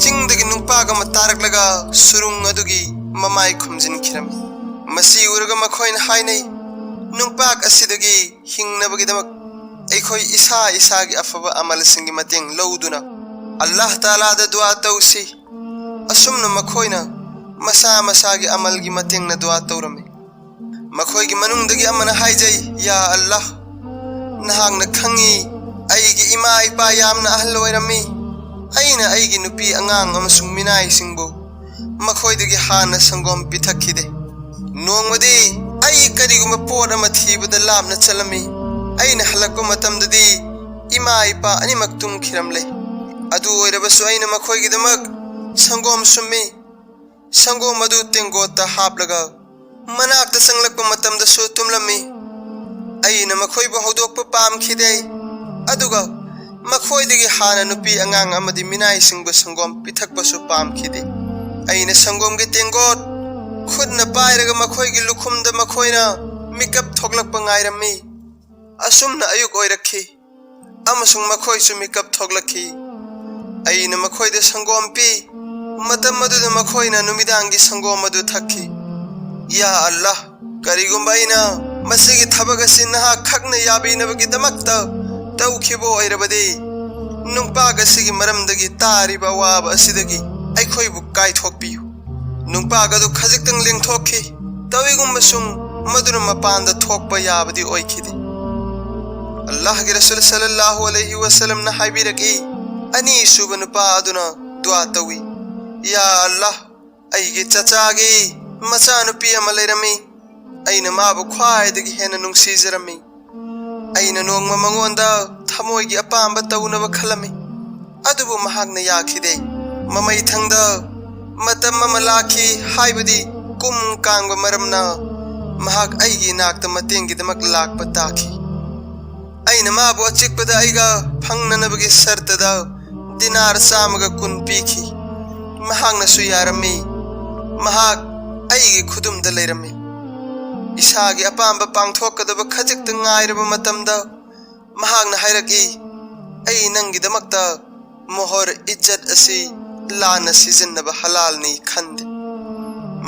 ꯆꯤꯡꯗꯒꯤ ꯅꯨꯡꯄꯥꯛ ꯑꯃ ꯇꯥꯔꯛꯂꯒ ꯁꯨꯔꯨꯡ ꯑꯗꯨꯒꯤ ꯃꯃꯥꯏ ꯈꯨꯝꯖꯤꯟꯈꯤꯔꯝꯃꯤ꯫ ꯃꯁꯤ ꯎꯔꯒ ꯃꯈꯣꯏꯅ ꯍꯥꯏꯅꯩ, ꯅꯨꯡꯄꯥꯛ ꯑꯁꯤꯗꯒꯤ ꯍꯤꯡꯅꯕꯒꯤꯗꯃꯛ ꯑꯩꯈꯣꯏ ꯏꯁꯥ ꯏꯁꯥꯒꯤ ꯑꯐꯕ ꯑꯃꯜꯁꯤꯡꯒꯤ ꯃꯇꯦꯡ ꯂꯧꯗꯨꯅ ꯑꯜꯂꯥꯍ ꯇꯥꯂꯥꯗ ꯗꯨꯋꯥ ꯇꯧꯁꯤ꯫ ꯑꯁꯨꯝꯅ ꯃꯈꯣꯏꯅ ꯃꯁꯥ ꯃꯁꯥꯒꯤ ꯑꯃꯜꯒꯤ ꯃꯇꯦꯡꯅ ꯗꯨꯋꯥ ꯇꯧꯔꯝꯃꯤ꯫ ꯃꯈꯣꯏꯒꯤ ꯃꯅꯨꯡꯗꯒꯤ ꯑꯃꯅ ꯍꯥꯏꯖꯩ, ꯌꯥ ꯑꯜꯂꯥꯍ, ꯅꯍꯥꯛꯅ ꯈꯪꯏ, ꯑꯩꯒꯤ ꯏꯃꯥ ꯏꯄꯥ ꯌꯥꯝꯅ ꯑꯍꯜ ꯑꯣꯏꯔꯝꯃꯤ꯫ ꯑꯩꯅ ꯑꯩꯒꯤ ꯅꯨꯄꯤ ꯑꯉꯥꯡ ꯑꯃꯁꯨꯡ ꯃꯤꯅꯥꯏꯁꯤꯡꯕꯨ ꯃꯈꯣꯏꯗꯒꯤ ꯍꯥꯟꯅ ꯁꯪꯒꯣꯝ ꯄꯤꯊꯛꯈꯤꯗꯦ꯫ ꯅꯣꯡꯃꯗꯤ ꯑꯩ ꯀꯔꯤꯒꯨꯝꯕ ꯄꯣꯠ ꯑꯃ ꯊꯤꯕꯗ ꯂꯥꯞꯅ ꯆꯠꯂꯝꯃꯤ꯫ ꯑꯩꯅ ꯍꯜꯂꯛꯄ ꯃꯇꯝꯗꯗꯤ ꯏꯃꯥ ꯏꯄꯥ ꯑꯅꯤꯃꯛ ꯇꯨꯝꯈꯤꯔꯝꯂꯦ꯫ ꯑꯗꯨ ꯑꯣꯏꯔꯕꯁꯨ ꯑꯩꯅ ꯃꯈꯣꯏꯒꯤꯗꯃꯛ ꯁꯪꯒꯣꯝ ꯁꯨꯝꯃꯤ꯫ ꯁꯪꯒꯣꯝ ꯑꯗꯨ ꯇꯦꯡꯒꯣꯠꯇ ꯍꯥꯞꯂꯒ ꯃꯅꯥꯛꯇ ꯆꯪꯂꯛꯄ ꯃꯇꯝꯗꯁꯨ ꯇꯨꯝꯂꯝꯃꯤ꯫ ꯑꯩꯅ ꯃꯈꯣꯏꯕꯨ ꯍꯧꯗꯣꯛꯄ ꯄꯥꯝꯈꯤꯗꯦ, ꯑꯗꯨꯒ ꯃꯈꯣꯏꯗꯒꯤ ꯍꯥꯟꯅ ꯅꯨꯄꯤ ꯑꯉꯥꯡ ꯑꯃꯗꯤ ꯃꯤꯅꯥꯏꯁꯤꯡꯕꯨ ꯁꯪꯒꯣꯝ ꯄꯤꯊꯛꯄꯁꯨ ꯄꯥꯝꯈꯤꯗꯦ꯫ ꯑꯩꯅ ꯁꯪꯒꯣꯝꯒꯤ ꯇꯦꯡꯒꯣꯠ ꯈꯨꯠꯅ ꯄꯥꯏꯔꯒ ꯃꯈꯣꯏꯒꯤ ꯂꯨꯈꯨꯝꯗ ꯃꯈꯣꯏꯅ ꯃꯤꯀꯞ ꯊꯣꯛꯂꯛꯄ ꯉꯥꯏꯔꯝꯃꯤ꯫ ꯑꯁꯨꯝꯅ ꯑꯌꯨꯛ ꯑꯣꯏꯔꯛꯈꯤ꯫ ꯑꯃꯁꯨꯡ ꯃꯈꯣꯏꯁꯨ ꯃꯤꯀꯞ ꯊꯣꯛꯂꯛꯈꯤ꯫ ꯑꯩꯅ ꯃꯈꯣꯏꯗ ꯁꯪꯒꯣꯝ ꯄꯤ꯫ ꯃꯇꯝ ꯑꯗꯨꯗ ꯃꯈꯣꯏꯅ ꯅꯨꯃꯤꯗꯥꯡꯒꯤ ꯁꯪꯒꯣꯝ ꯑꯗꯨ ꯊꯛꯈꯤ꯫ ꯌꯥ ꯑꯜꯂꯥꯍ, ꯀꯔꯤꯒꯨꯝꯕ ꯑꯩꯅ ꯃꯁꯤꯒꯤ ꯊꯕꯛ ꯑꯁꯤ ꯅꯍꯥꯛ ꯈꯛꯅ ꯌꯥꯕꯤꯅꯕꯒꯤꯗꯃꯛꯇ ꯇꯧꯈꯤꯕ ꯑꯣꯏꯔꯕꯗꯤ, ꯅꯨꯡꯄꯥꯛ ꯑꯁꯤꯒꯤ ꯃꯔꯝꯗꯒꯤ ꯇꯥꯔꯤꯕ ꯑꯋꯥꯕ ꯑꯁꯤꯗꯒꯤ ꯑꯩꯈꯣꯏꯕꯨ ꯀꯥꯏꯊꯣꯛꯄꯤꯌꯨ꯫ ꯅꯨꯡꯄꯥꯛ ꯑꯗꯨ ꯈꯖꯤꯛꯇꯪ ꯂꯦꯡꯊꯣꯛꯈꯤ꯫ ꯇꯧꯏꯒꯨꯝꯕꯁꯨꯡ ꯃꯗꯨꯅ ꯃꯄꯥꯟꯗ ꯊꯣꯛꯄ ꯌꯥꯕꯗꯤ ꯑꯣꯏꯈꯤꯗꯦ꯫ ꯑꯜꯂꯥꯍꯒꯤ ꯔꯁꯨꯜ ꯁꯜꯂꯜꯂꯥꯍꯨ ꯑꯂꯩꯍꯤ ꯋꯁꯜꯂꯝꯅ ꯍꯥꯏꯕꯤꯔꯛꯏ, ꯑꯅꯤꯁꯨꯕ ꯅꯨꯄꯥ ꯑꯗꯨꯅ ꯗꯨꯋꯥ ꯇꯧꯏ, ꯌꯥ ꯑꯜꯂꯥꯍ, ꯑꯩꯒꯤ ꯆꯆꯥꯒꯤ ꯃꯆꯥꯅꯨꯄꯤ ꯑꯃ ꯂꯩꯔꯝꯃꯤ꯫ ꯑꯩꯅ ꯃꯥꯕꯨ ꯈ꯭ꯋꯥꯏꯗꯒꯤ ꯍꯦꯟꯅ ꯅꯨꯡꯁꯤꯖꯔꯝꯃꯤ꯫ ꯑꯩꯅ ꯅꯣꯡꯃ ꯃꯉꯣꯟꯗ ꯊꯃꯣꯏꯒꯤ ꯑꯄꯥꯝꯕ ꯇꯧꯅꯕ ꯈꯜꯂꯝꯃꯤ, ꯑꯗꯨꯕꯨ ꯃꯍꯥꯛꯅ ꯌꯥꯈꯤꯗꯦ꯫ ꯃꯃꯩꯊꯪꯗ ꯃꯇꯝ ꯑꯃ ꯂꯥꯛꯈꯤ, ꯍꯥꯏꯕꯗꯤ ꯀꯨꯝ ꯀꯥꯡꯕ ꯃꯔꯝꯅ ꯃꯍꯥꯛ ꯑꯩꯒꯤ ꯏꯅꯥꯛꯇ ꯃꯇꯦꯡꯒꯤꯗꯃꯛ ꯂꯥꯛꯄ ꯇꯥꯈꯤ꯫ ꯑꯩꯅ ꯃꯥꯕꯨ ꯑꯆꯤꯛꯄꯗ ꯑꯩꯒ ꯐꯪꯅꯅꯕꯒꯤ ꯁꯔꯇꯗ ꯗꯤꯅꯥꯔ ꯆꯥꯝꯃꯒ ꯀꯨꯟ ꯄꯤꯈꯤ꯫ ꯃꯍꯥꯛꯅꯁꯨ ꯌꯥꯔꯝꯃꯤ꯫ ꯃꯍꯥꯛ ꯑꯩꯒꯤ ꯈꯨꯗꯨꯝꯗ ꯂꯩꯔꯝꯃꯤ꯫ ꯏꯁꯥꯒꯤ ꯑꯄꯥꯝꯕ ꯄꯥꯡꯊꯣꯛꯀꯗꯕ ꯈꯖꯤꯛꯇ ꯉꯥꯏꯔꯕ ꯃꯇꯝꯗ ꯃꯍꯥꯛꯅ ꯍꯥꯏꯔꯛꯏ, "ꯑꯩ ꯅꯪꯒꯤꯗꯃꯛꯇ ꯃꯣꯍꯣꯔ ꯏꯖꯠ ꯑꯁꯤ ꯂꯥꯟꯅ ꯁꯤꯖꯤꯟꯅꯕ ꯍꯂꯥꯜꯅꯤ ꯈꯟꯗꯦ꯫"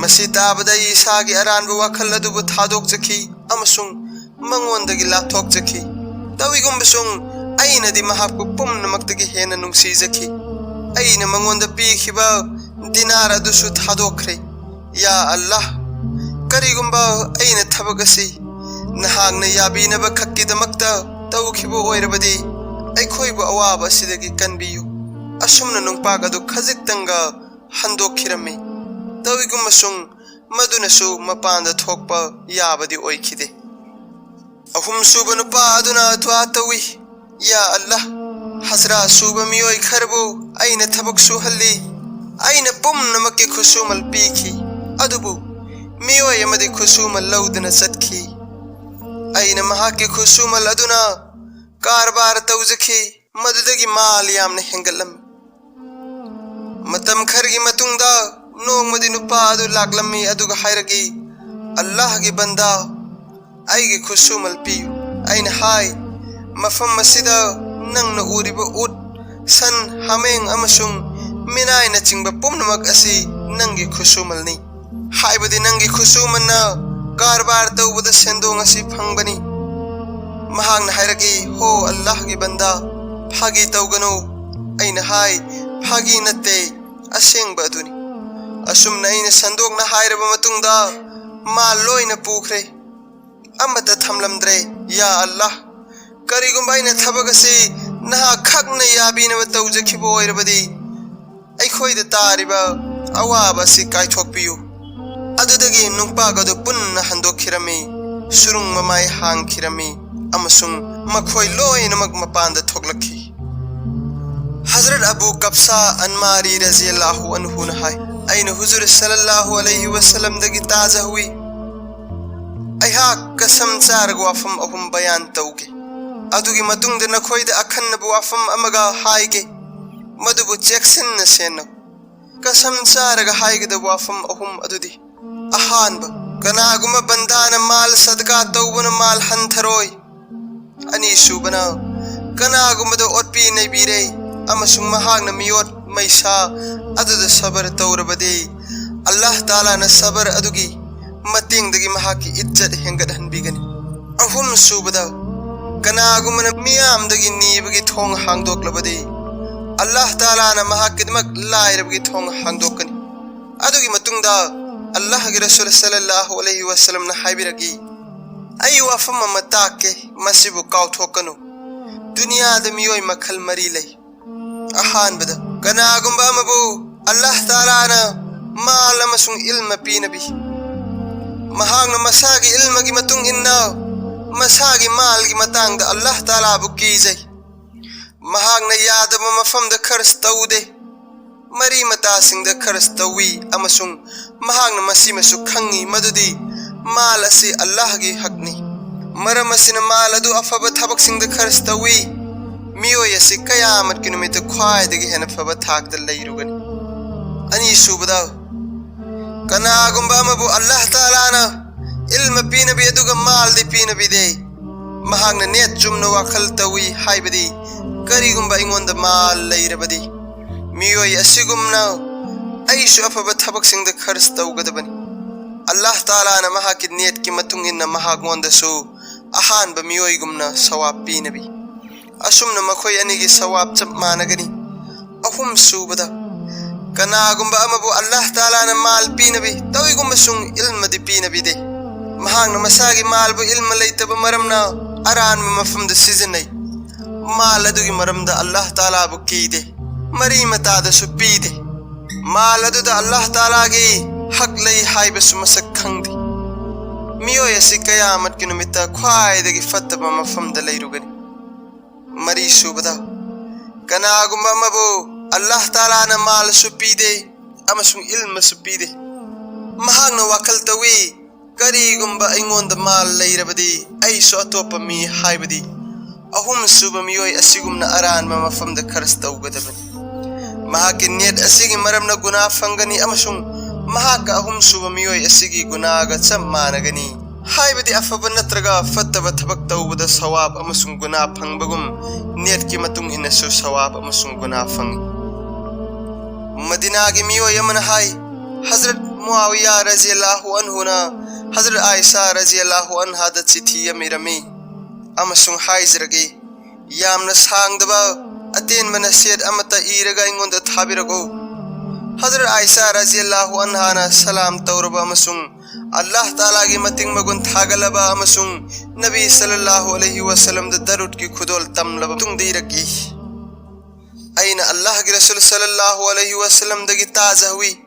ꯃꯁꯤ ꯇꯥꯕꯗ ꯑꯩ ꯏꯁꯥꯒꯤ ꯑꯔꯥꯟꯕ ꯋꯥꯈꯜ ꯑꯗꯨꯕꯨ ꯊꯥꯗꯣꯛꯆꯈꯤ ꯑꯃꯁꯨꯡ ꯃꯉꯣꯟꯗꯒꯤ ꯂꯥꯞꯊꯣꯛꯆꯈꯤ꯫ ꯇꯧꯏꯒꯨꯝꯕꯁꯨꯡ ꯑꯩꯅꯗꯤ ꯃꯍꯥꯛꯄꯨ ꯄꯨꯝꯅꯃꯛꯇꯒꯤ ꯍꯦꯟꯅ ꯅꯨꯡꯁꯤꯖꯈꯤ꯫ ꯑꯩꯅ ꯃꯉꯣꯟꯗ ꯄꯤꯈꯤꯕ ꯗꯤꯅꯥꯔ ꯑꯗꯨꯁꯨ ꯊꯥꯗꯣꯛꯈ꯭ꯔꯦ꯫ ꯌꯥ ꯑꯜꯂꯥꯍ, ꯀꯔꯤꯒꯨꯝꯕ ꯑꯩꯅ ꯊꯕꯛ ꯑꯁꯤ ꯅꯍꯥꯛꯅ ꯌꯥꯕꯤꯅꯕ ꯈꯛꯀꯤꯗꯃꯛꯇ ꯇꯧꯈꯤꯕ ꯑꯣꯏꯔꯕꯗꯤ, ꯑꯩꯈꯣꯏꯕꯨ ꯑꯋꯥꯕ ꯑꯁꯤꯗꯒꯤ ꯀꯟꯕꯤꯌꯨ꯫ ꯑꯁꯨꯝꯅ ꯅꯨꯡꯄꯥꯛ ꯑꯗꯨ ꯈꯖꯤꯛꯇꯪꯒ ꯍꯟꯗꯣꯛꯈꯤꯔꯝꯃꯤ꯫ ꯇꯧꯏꯒꯨꯝꯕꯁꯨꯡ ꯃꯗꯨꯅꯁꯨ ꯃꯄꯥꯟꯗ ꯊꯣꯛꯄ ꯌꯥꯕꯗꯤ ꯑꯣꯏꯈꯤꯗꯦ꯫ ꯑꯍꯨꯝꯁꯨꯕ ꯅꯨꯄꯥ ꯑꯗꯨꯅ ꯗꯨꯋꯥ ꯇꯧꯏ, "ꯌꯥ ꯑꯜꯂꯥꯍ, ꯍꯖꯔꯥ ꯁꯨꯕ ꯃꯤꯑꯣꯏ ꯈꯔꯕꯨ ꯑꯩꯅ ꯊꯕꯛ ꯁꯨꯍꯜꯂꯤ꯫ ꯑꯩꯅ ꯄꯨꯝꯅꯃꯛꯀꯤ ꯈꯨꯠꯁꯨꯃꯜ ꯄꯤꯈꯤ, ꯑꯗꯨꯕꯨ ꯃꯤꯑꯣꯏ ꯑꯃꯗꯤ ꯈꯨꯠꯁꯨꯃꯜ ꯂꯧꯗꯨꯅ ꯆꯠꯈꯤ꯫ ꯑꯩꯅ ꯃꯍꯥꯛꯀꯤ ꯈꯨꯠꯁꯨꯃꯜ ꯑꯗꯨꯅ ꯀꯔꯕꯥꯔ ꯇꯧꯖꯈꯤ, ꯃꯗꯨꯗꯒꯤ ꯃꯥꯜ ꯌꯥꯝꯅ ꯍꯦꯟꯒꯠꯂꯝꯃꯤ꯫" ꯃꯇꯝ ꯈꯔꯒꯤ ꯃꯇꯨꯡꯗ ꯅꯣꯡꯃꯗꯤ ꯅꯨꯄꯥ ꯑꯗꯨ ꯂꯥꯛꯂꯝꯃꯤ ꯑꯗꯨꯒ ꯍꯥꯏꯔꯛꯏ, "ꯑꯜꯂꯥꯍꯒꯤ ꯕꯟꯗꯥ, ꯑꯩꯒꯤ ꯈꯨꯠꯁꯨꯃꯜ ꯄꯤꯌꯨ꯫" ꯑꯩꯅ ꯍꯥꯏ, "ꯃꯐꯝ ꯑꯁꯤꯗ ꯅꯪꯅ ꯎꯔꯤꯕ ꯎꯠ, ꯁꯟ, ꯍꯥꯃꯦꯡ ꯑꯃꯁꯨꯡ ꯃꯤꯅꯥꯏꯅꯆꯤꯡꯕ ꯄꯨꯝꯅꯃꯛ ꯑꯁꯤ ꯅꯪꯒꯤ ꯈꯨꯠꯁꯨꯃꯜꯅꯤ꯫ ꯍꯥꯏꯕꯗꯤ ꯅꯪꯒꯤ ꯈꯨꯠꯁꯨꯃꯟꯅ ꯀꯔꯕꯥꯔ ꯇꯧꯕꯗ ꯁꯦꯟꯗꯣꯡ ꯑꯁꯤ ꯐꯪꯕꯅꯤ꯫" ꯃꯍꯥꯛꯅ ꯍꯥꯏꯔꯛꯏ, "ꯍꯣ ꯑꯜꯂꯥꯍꯒꯤ ꯕꯟꯗꯥ, ꯐꯥꯒꯤ ꯇꯧꯒꯅꯨ꯫" ꯑꯩꯅ ꯍꯥꯏ, "ꯐꯥꯒꯤ ꯅꯠꯇꯦ, ꯑꯁꯦꯡꯕ ꯑꯗꯨꯅꯤ꯫" ꯑꯁꯨꯝꯅ ꯑꯩꯅ ꯁꯟꯗꯣꯛꯅ ꯍꯥꯏꯔꯕ ꯃꯇꯨꯡꯗ ꯃꯥ ꯂꯣꯏꯅ ꯄꯨꯈ꯭ꯔꯦ, ꯑꯃꯠꯇ ꯊꯝꯂꯝꯗ꯭ꯔꯦ꯫ ꯌꯥ ꯑꯜꯂꯥꯍ, ꯀꯔꯤꯒꯨꯝꯕ ꯑꯩꯅ ꯊꯕꯛ ꯑꯁꯤ ꯅꯍꯥꯛ ꯈꯛꯅ ꯌꯥꯕꯤꯅꯕ ꯇꯧꯖꯈꯤꯕ ꯑꯣꯏꯔꯕꯗꯤ, ꯑꯩꯈꯣꯏꯗ ꯇꯥꯔꯤꯕ ꯑꯋꯥꯕ ꯑꯁꯤ ꯀꯥꯏꯊꯣꯛꯄꯤꯌꯨ꯫ ꯑꯗꯨꯗꯒꯤ ꯅꯨꯡꯄꯥꯛ ꯑꯗꯨ ꯄꯨꯟꯅ ꯍꯟꯗꯣꯛꯈꯤꯔꯝꯃꯤ, ꯁꯨꯔꯨꯡ ꯃꯃꯥꯏ ꯍꯥꯡꯈꯤꯔꯝꯃꯤ, ꯑꯃꯁꯨꯡ ꯃꯈꯣꯏ ꯂꯣꯏꯅꯃꯛ ꯃꯄꯥꯟꯗ ꯊꯣꯛꯂꯛꯈꯤ꯫ ꯍꯖꯔꯠ ꯑꯕꯨ ꯀꯞꯁꯥ ꯑꯟꯃꯥꯔꯤ ꯔꯖꯤꯌꯜꯂꯥꯍꯨ ꯑꯟꯍꯨꯅ ꯍꯥꯏ, ꯑꯩꯅ ꯍꯨꯖꯨꯔ ꯁꯜꯂꯜꯂꯥꯍꯨ ꯑꯂꯩꯍꯤ ꯋꯁꯜꯂꯝꯗꯒꯤ ꯇꯥꯖꯍꯧꯏ꯫ ꯑꯩꯍꯥꯛ ꯀꯁꯝ ꯆꯥꯔꯒ ꯋꯥꯐꯝ ꯑꯍꯨꯝ ꯕꯌꯥꯟ ꯇꯧꯒꯦ꯫ ꯑꯗꯨꯒꯤ ꯃꯇꯨꯡꯗ ꯅꯈꯣꯏꯗ ꯑꯈꯟꯅꯕ ꯋꯥꯐꯝ ꯑꯃꯒ ꯍꯥꯏꯒꯦ, ꯃꯗꯨꯕꯨ ꯆꯦꯛꯁꯤꯟꯅ ꯁꯦꯟꯅꯧ꯫ ꯀꯁꯝ ꯆꯥꯔꯒ ꯍꯥꯏꯒꯗꯕ ꯋꯥꯐꯝ ꯑꯍꯨꯝ ꯑꯗꯨꯗꯤ: ꯑꯍꯥꯟꯕ, ꯀꯅꯥꯒꯨꯝꯕ ꯕꯟꯗꯥꯅ ꯃꯥꯜ ꯁꯗꯀꯥ ꯇꯧꯕꯅ ꯃꯥꯜ ꯍꯟꯊꯔꯣꯏ꯫ ꯑꯅꯤꯁꯨꯕꯅ, ꯀꯅꯥꯒꯨꯝꯕꯗ ꯑꯣꯠꯄꯤ ꯅꯩꯕꯤꯔꯦ ꯑꯃꯁꯨꯡ ꯃꯍꯥꯛꯅ ꯃꯤꯑꯣꯠ ꯃꯩꯁꯥ ꯑꯗꯨꯗ ꯁꯕꯔ ꯇꯧꯔꯕꯗꯤ, ꯑꯜꯂꯥꯍ ꯇꯥꯂꯥꯅ ꯁꯕꯔ ꯑꯗꯨꯒꯤ ꯃꯇꯦꯡꯗꯒꯤ ꯃꯍꯥꯛꯀꯤ ꯏꯖꯠ ꯍꯦꯟꯒꯠꯍꯟꯕꯤꯒꯅꯤ꯫ ꯑꯍꯨꯝꯁꯨꯕꯗ, ꯀꯅꯥꯒꯨꯝꯕꯅ ꯃꯤꯌꯥꯝꯗꯒꯤ ꯅꯤꯕꯒꯤ ꯊꯣꯡ ꯍꯥꯡꯗꯣꯛꯂꯕꯗꯤ, ꯑꯜꯂꯥꯍ ꯇꯥꯂꯥꯅ ꯃꯍꯥꯛꯀꯤꯗꯃꯛ ꯂꯥꯏꯔꯕꯒꯤ ꯊꯣꯡ ꯍꯥꯡꯗꯣꯛꯀꯅꯤ꯫ ꯑꯗꯨꯒꯤ ꯃꯇꯨꯡꯗ ꯑꯜꯂꯥꯍꯒꯤ ꯔꯁꯨꯜ ꯁꯜꯂꯜꯂꯥꯍꯨ ꯑꯂꯩꯍꯤ ꯋꯁꯜꯂꯝꯅ ꯍꯥꯏꯕꯤꯔꯛꯏ, "ꯑꯩ ꯋꯥꯐꯝ ꯑꯃ ꯇꯥꯛꯀꯦ, ꯃꯁꯤꯕꯨ ꯀꯥꯎꯊꯣꯛꯀꯅꯨ꯫ ꯗꯨꯅꯤꯌꯥꯗ ꯃꯤꯑꯣꯏ ꯃꯈꯜ ꯃꯔꯤ ꯂꯩ꯫ ꯑꯍꯥꯟꯕꯗ, ꯀꯅꯥꯒꯨꯝꯕ ꯑꯃꯕꯨ ꯑꯜꯂꯥꯍ ꯇꯥꯂꯥꯅ ꯃꯥꯜ ꯑꯃꯁꯨꯡ ꯏꯜꯃ ꯄꯤꯅꯕꯤ꯫ ꯃꯍꯥꯛꯅ ꯃꯁꯥꯒꯤ ꯏꯜꯃꯒꯤ ꯃꯇꯨꯡ ꯏꯟꯅ ꯃꯁꯥꯒꯤ ꯃꯥꯜꯒꯤ ꯃꯇꯥꯡꯗ ꯑꯜꯂꯥꯍ ꯇꯥꯂꯥꯕꯨ ꯀꯤꯖꯩ꯫ ꯃꯍꯥꯛꯅ ꯌꯥꯗꯕ ꯃꯐꯝꯗ ꯈꯔꯆ ꯇꯧꯗꯦ꯫ ꯃꯔꯤ ꯃꯇꯥꯁꯤꯡꯗ ꯈꯔꯆ ꯇꯧꯏ ꯑꯃꯁꯨꯡ ꯃꯍꯥꯛꯅ ꯃꯁꯤꯃꯁꯨ ꯈꯪꯏ ꯃꯗꯨꯗꯤ ꯃꯥꯜ ꯑꯁꯤ ꯑꯜꯂꯥꯍꯒꯤ ꯍꯛꯅꯤ꯫ ꯃꯔꯝ ꯑꯁꯤꯅ ꯃꯥꯜ ꯑꯗꯨ ꯑꯐꯕ ꯊꯕꯛꯁꯤꯡꯗ ꯈꯔꯆ ꯇꯧꯏ꯫ ꯃꯤꯑꯣꯏ ꯑꯁꯤ ꯀꯌꯥꯃꯠꯀꯤ ꯅꯨꯃꯤꯠꯇ ꯈ꯭ꯋꯥꯏꯗꯒꯤ ꯍꯦꯟꯅ ꯐꯕ ꯊꯥꯛꯇ ꯂꯩꯔꯨꯒꯅꯤ"꯫ ꯑꯅꯤꯁꯨꯕꯗ, ꯀꯅꯥꯒꯨꯝꯕ ꯑꯃꯕꯨ ꯑꯜꯂꯥꯍ ꯇꯥꯂꯥꯅ ꯏꯜꯃ ꯄꯤꯅꯕꯤ ꯑꯗꯨꯒ ꯃꯥꯜꯗꯤ ꯄꯤꯅꯕꯤꯗꯦ꯫ ꯃꯍꯥꯛꯅ ꯅꯦꯠ ꯆꯨꯝꯅ ꯋꯥꯈꯜ ꯇꯧꯏ, ꯍꯥꯏꯕꯗꯤ ꯀꯔꯤꯒꯨꯝꯕ ꯑꯩꯉꯣꯟꯗ ꯃꯥꯜ ꯂꯩꯔꯕꯗꯤ, ꯃꯤꯑꯣꯏ ꯑꯁꯤꯒꯨꯝꯅ ꯑꯩꯁꯨ ꯑꯐꯕ ꯊꯕꯛꯁꯤꯡꯗ ꯈꯔꯆ ꯇꯧꯒꯗꯕꯅꯤ꯫ ꯑꯜꯂꯥꯍ ꯇꯥꯂꯥꯅ ꯃꯍꯥꯛꯀꯤ ꯅꯦꯠꯀꯤ ꯃꯇꯨꯡ ꯏꯟꯅ ꯃꯍꯥꯛꯉꯣꯟꯗꯁꯨ ꯑꯍꯥꯟꯕ ꯃꯤꯑꯣꯏꯒꯨꯝꯅ ꯁꯋꯥꯕ ꯄꯤꯅꯕꯤ꯫ ꯑꯁꯨꯝꯅ ꯃꯈꯣꯏ ꯑꯅꯤꯒꯤ ꯁꯋꯥꯕ ꯆꯞ ꯃꯥꯟꯅꯒꯅꯤ꯫ ꯑꯍꯨꯝꯁꯨꯕꯗ, ꯀꯅꯥꯒꯨꯝꯕ ꯑꯃꯕꯨ ꯑꯜꯂꯥꯍ ꯇꯥꯂꯥꯅ ꯃꯥꯜ ꯄꯤꯅꯕꯤ ꯇꯧꯏꯒꯨꯝꯕꯁꯨꯡ ꯏꯜꯃꯗꯤ ꯄꯤꯅꯕꯤꯗꯦ꯫ ꯃꯍꯥꯛꯅ ꯃꯁꯥꯒꯤ ꯃꯥꯜꯕꯨ ꯏꯜꯃ ꯂꯩꯇꯕ ꯃꯔꯝꯅ ꯑꯔꯥꯟꯕ ꯃꯐꯝꯗ ꯁꯤꯖꯤꯟꯅꯩ꯫ ꯃꯥꯜ ꯑꯗꯨꯒꯤ ꯃꯔꯝꯗ ꯑꯜꯂꯥꯍ ꯇꯥꯂꯥꯕꯨ ꯀꯤꯗꯦ꯫ ꯃꯔꯤ ꯃꯇꯥꯗꯁꯨ ꯄꯤꯗꯦ꯫ ꯃꯥꯜ ꯑꯗꯨꯗ ꯑꯜꯂꯥꯍ ꯇꯥꯂꯥꯒꯤ ꯍꯛ ꯂꯩ ꯍꯥꯏꯕꯁꯨ ꯃꯁꯛ ꯈꯪꯗꯦ꯫ ꯃꯤꯑꯣꯏ ꯑꯁꯤ ꯀꯌꯥꯃꯠꯀꯤ ꯅꯨꯃꯤꯠꯇ ꯈ꯭ꯋꯥꯏꯗꯒꯤ ꯐꯠꯇꯕ ꯃꯐꯝꯗ ꯂꯩꯔꯨꯒꯅꯤ꯫ ꯃꯔꯤꯁꯨꯕꯗ, ꯀꯅꯥꯒꯨꯝꯕ ꯑꯃꯕꯨ ꯑꯜꯂꯥꯍ ꯇꯥꯂꯥꯅ ꯃꯥꯜꯁꯨ ꯄꯤꯗꯦ, ꯑꯃꯁꯨꯡ ꯏꯜꯃꯁꯨ ꯄꯤꯗꯦ꯫ ꯃꯍꯥꯛꯅ ꯋꯥꯈꯜ ꯇꯧꯏ, "ꯀꯔꯤꯒꯨꯝꯕ ꯑꯩꯉꯣꯟꯗ ꯃꯥꯜ ꯂꯩꯔꯕꯗꯤ, ꯑꯩꯁꯨ ꯑꯇꯣꯞꯄ ꯃꯤ, ꯍꯥꯏꯕꯗꯤ ꯑꯍꯨꯝꯁꯨꯕ ꯃꯤꯑꯣꯏ ꯑꯁꯤꯒꯨꯝꯅ ꯑꯔꯥꯟꯕ ꯃꯐꯝꯗ ꯈꯔꯆ ꯇꯧꯒꯗꯕꯅꯤ꯫ ꯃꯍꯥꯛꯀꯤ ꯅꯦꯠ ꯑꯁꯤꯒꯤ ꯃꯔꯝꯅ ꯒꯨꯅꯥ ꯐꯪꯒꯅꯤ ꯑꯃꯁꯨꯡ ꯃꯍꯥꯛꯀ ꯑꯍꯨꯝꯁꯨꯕ ꯃꯤꯑꯣꯏ ꯑꯁꯤꯒꯤ ꯒꯨꯅꯥꯒ ꯆꯞ ꯃꯥꯟꯅꯒꯅꯤ, ꯍꯥꯏꯕꯗꯤ ꯑꯐꯕ ꯅꯠꯇ꯭ꯔꯒ ꯐꯠꯇꯕ ꯊꯕꯛ ꯇꯧꯕꯗ ꯁꯋꯥꯕ ꯑꯃꯁꯨꯡ ꯒꯨꯅꯥ ꯐꯪꯕꯒꯨꯝ, ꯅꯦꯠꯀꯤ ꯃꯇꯨꯡ ꯏꯟꯅꯁꯨ ꯁꯋꯥꯕ ꯑꯃꯁꯨꯡ ꯒꯨꯅꯥ ꯐꯪꯏ꯫" ꯃꯗꯤꯅꯥꯒꯤ ꯃꯤꯑꯣꯏ ꯑꯃꯅ ꯍꯥꯏ, ꯍꯖꯔꯠ ꯃꯨꯑꯥꯋꯤꯌꯥ ꯔꯖꯤꯌꯜꯂꯥꯍꯨ ꯑꯟꯍꯨꯅ ꯍꯖꯔꯠ ꯑꯥꯏꯁꯥ ꯔꯖꯤꯌꯜꯂꯥꯍꯨ ꯑꯟꯍꯥꯗ ꯆꯤꯊꯤ ꯑꯃ ꯏꯔꯝꯃꯤ ꯑꯃꯁꯨꯡ ꯍꯥꯏꯖꯔꯒꯦ, ꯌꯥꯝꯅ ꯁꯥꯡꯗꯕ ꯑꯇꯦꯟꯕ ꯅꯁꯤꯍꯠ ꯑꯃꯠꯇ ꯏꯔꯒ ꯑꯩꯉꯣꯟꯗ ꯊꯥꯕꯤꯔꯛꯎ꯫ ꯍꯖꯔꯠ ꯑꯥꯏꯁꯥ ꯔꯖꯤꯌꯜꯂꯥꯍꯨ ꯑꯟꯍꯥꯅ ꯁꯂꯥꯝ ꯇꯧꯔꯕ ꯑꯃꯁꯨꯡ ꯑꯜꯂꯥꯍ ꯇꯥꯂꯥꯒꯤ ꯃꯇꯤꯡ ꯃꯒꯨꯟ ꯊꯥꯒꯠꯂꯕ ꯑꯃꯁꯨꯡ ꯅꯕꯤ ꯁꯜꯂꯜꯂꯥꯍꯨ ꯑꯂꯩꯍꯤ ꯋꯁꯜꯂꯝꯗ ꯗꯔꯨꯗꯀꯤ ꯈꯨꯗꯣꯜ ꯇꯝꯂꯕ ꯃꯇꯨꯡꯗ ꯏꯔꯛꯏ, "ꯑꯩꯅ ꯑꯜꯂꯥꯍꯒꯤ ꯔꯁꯨꯜ ꯁꯜꯂꯜꯂꯥꯍꯨ ꯑꯂꯩꯍꯤ ꯋꯁꯜꯂꯝꯗꯒꯤ ꯇꯥꯖꯍꯧꯏ,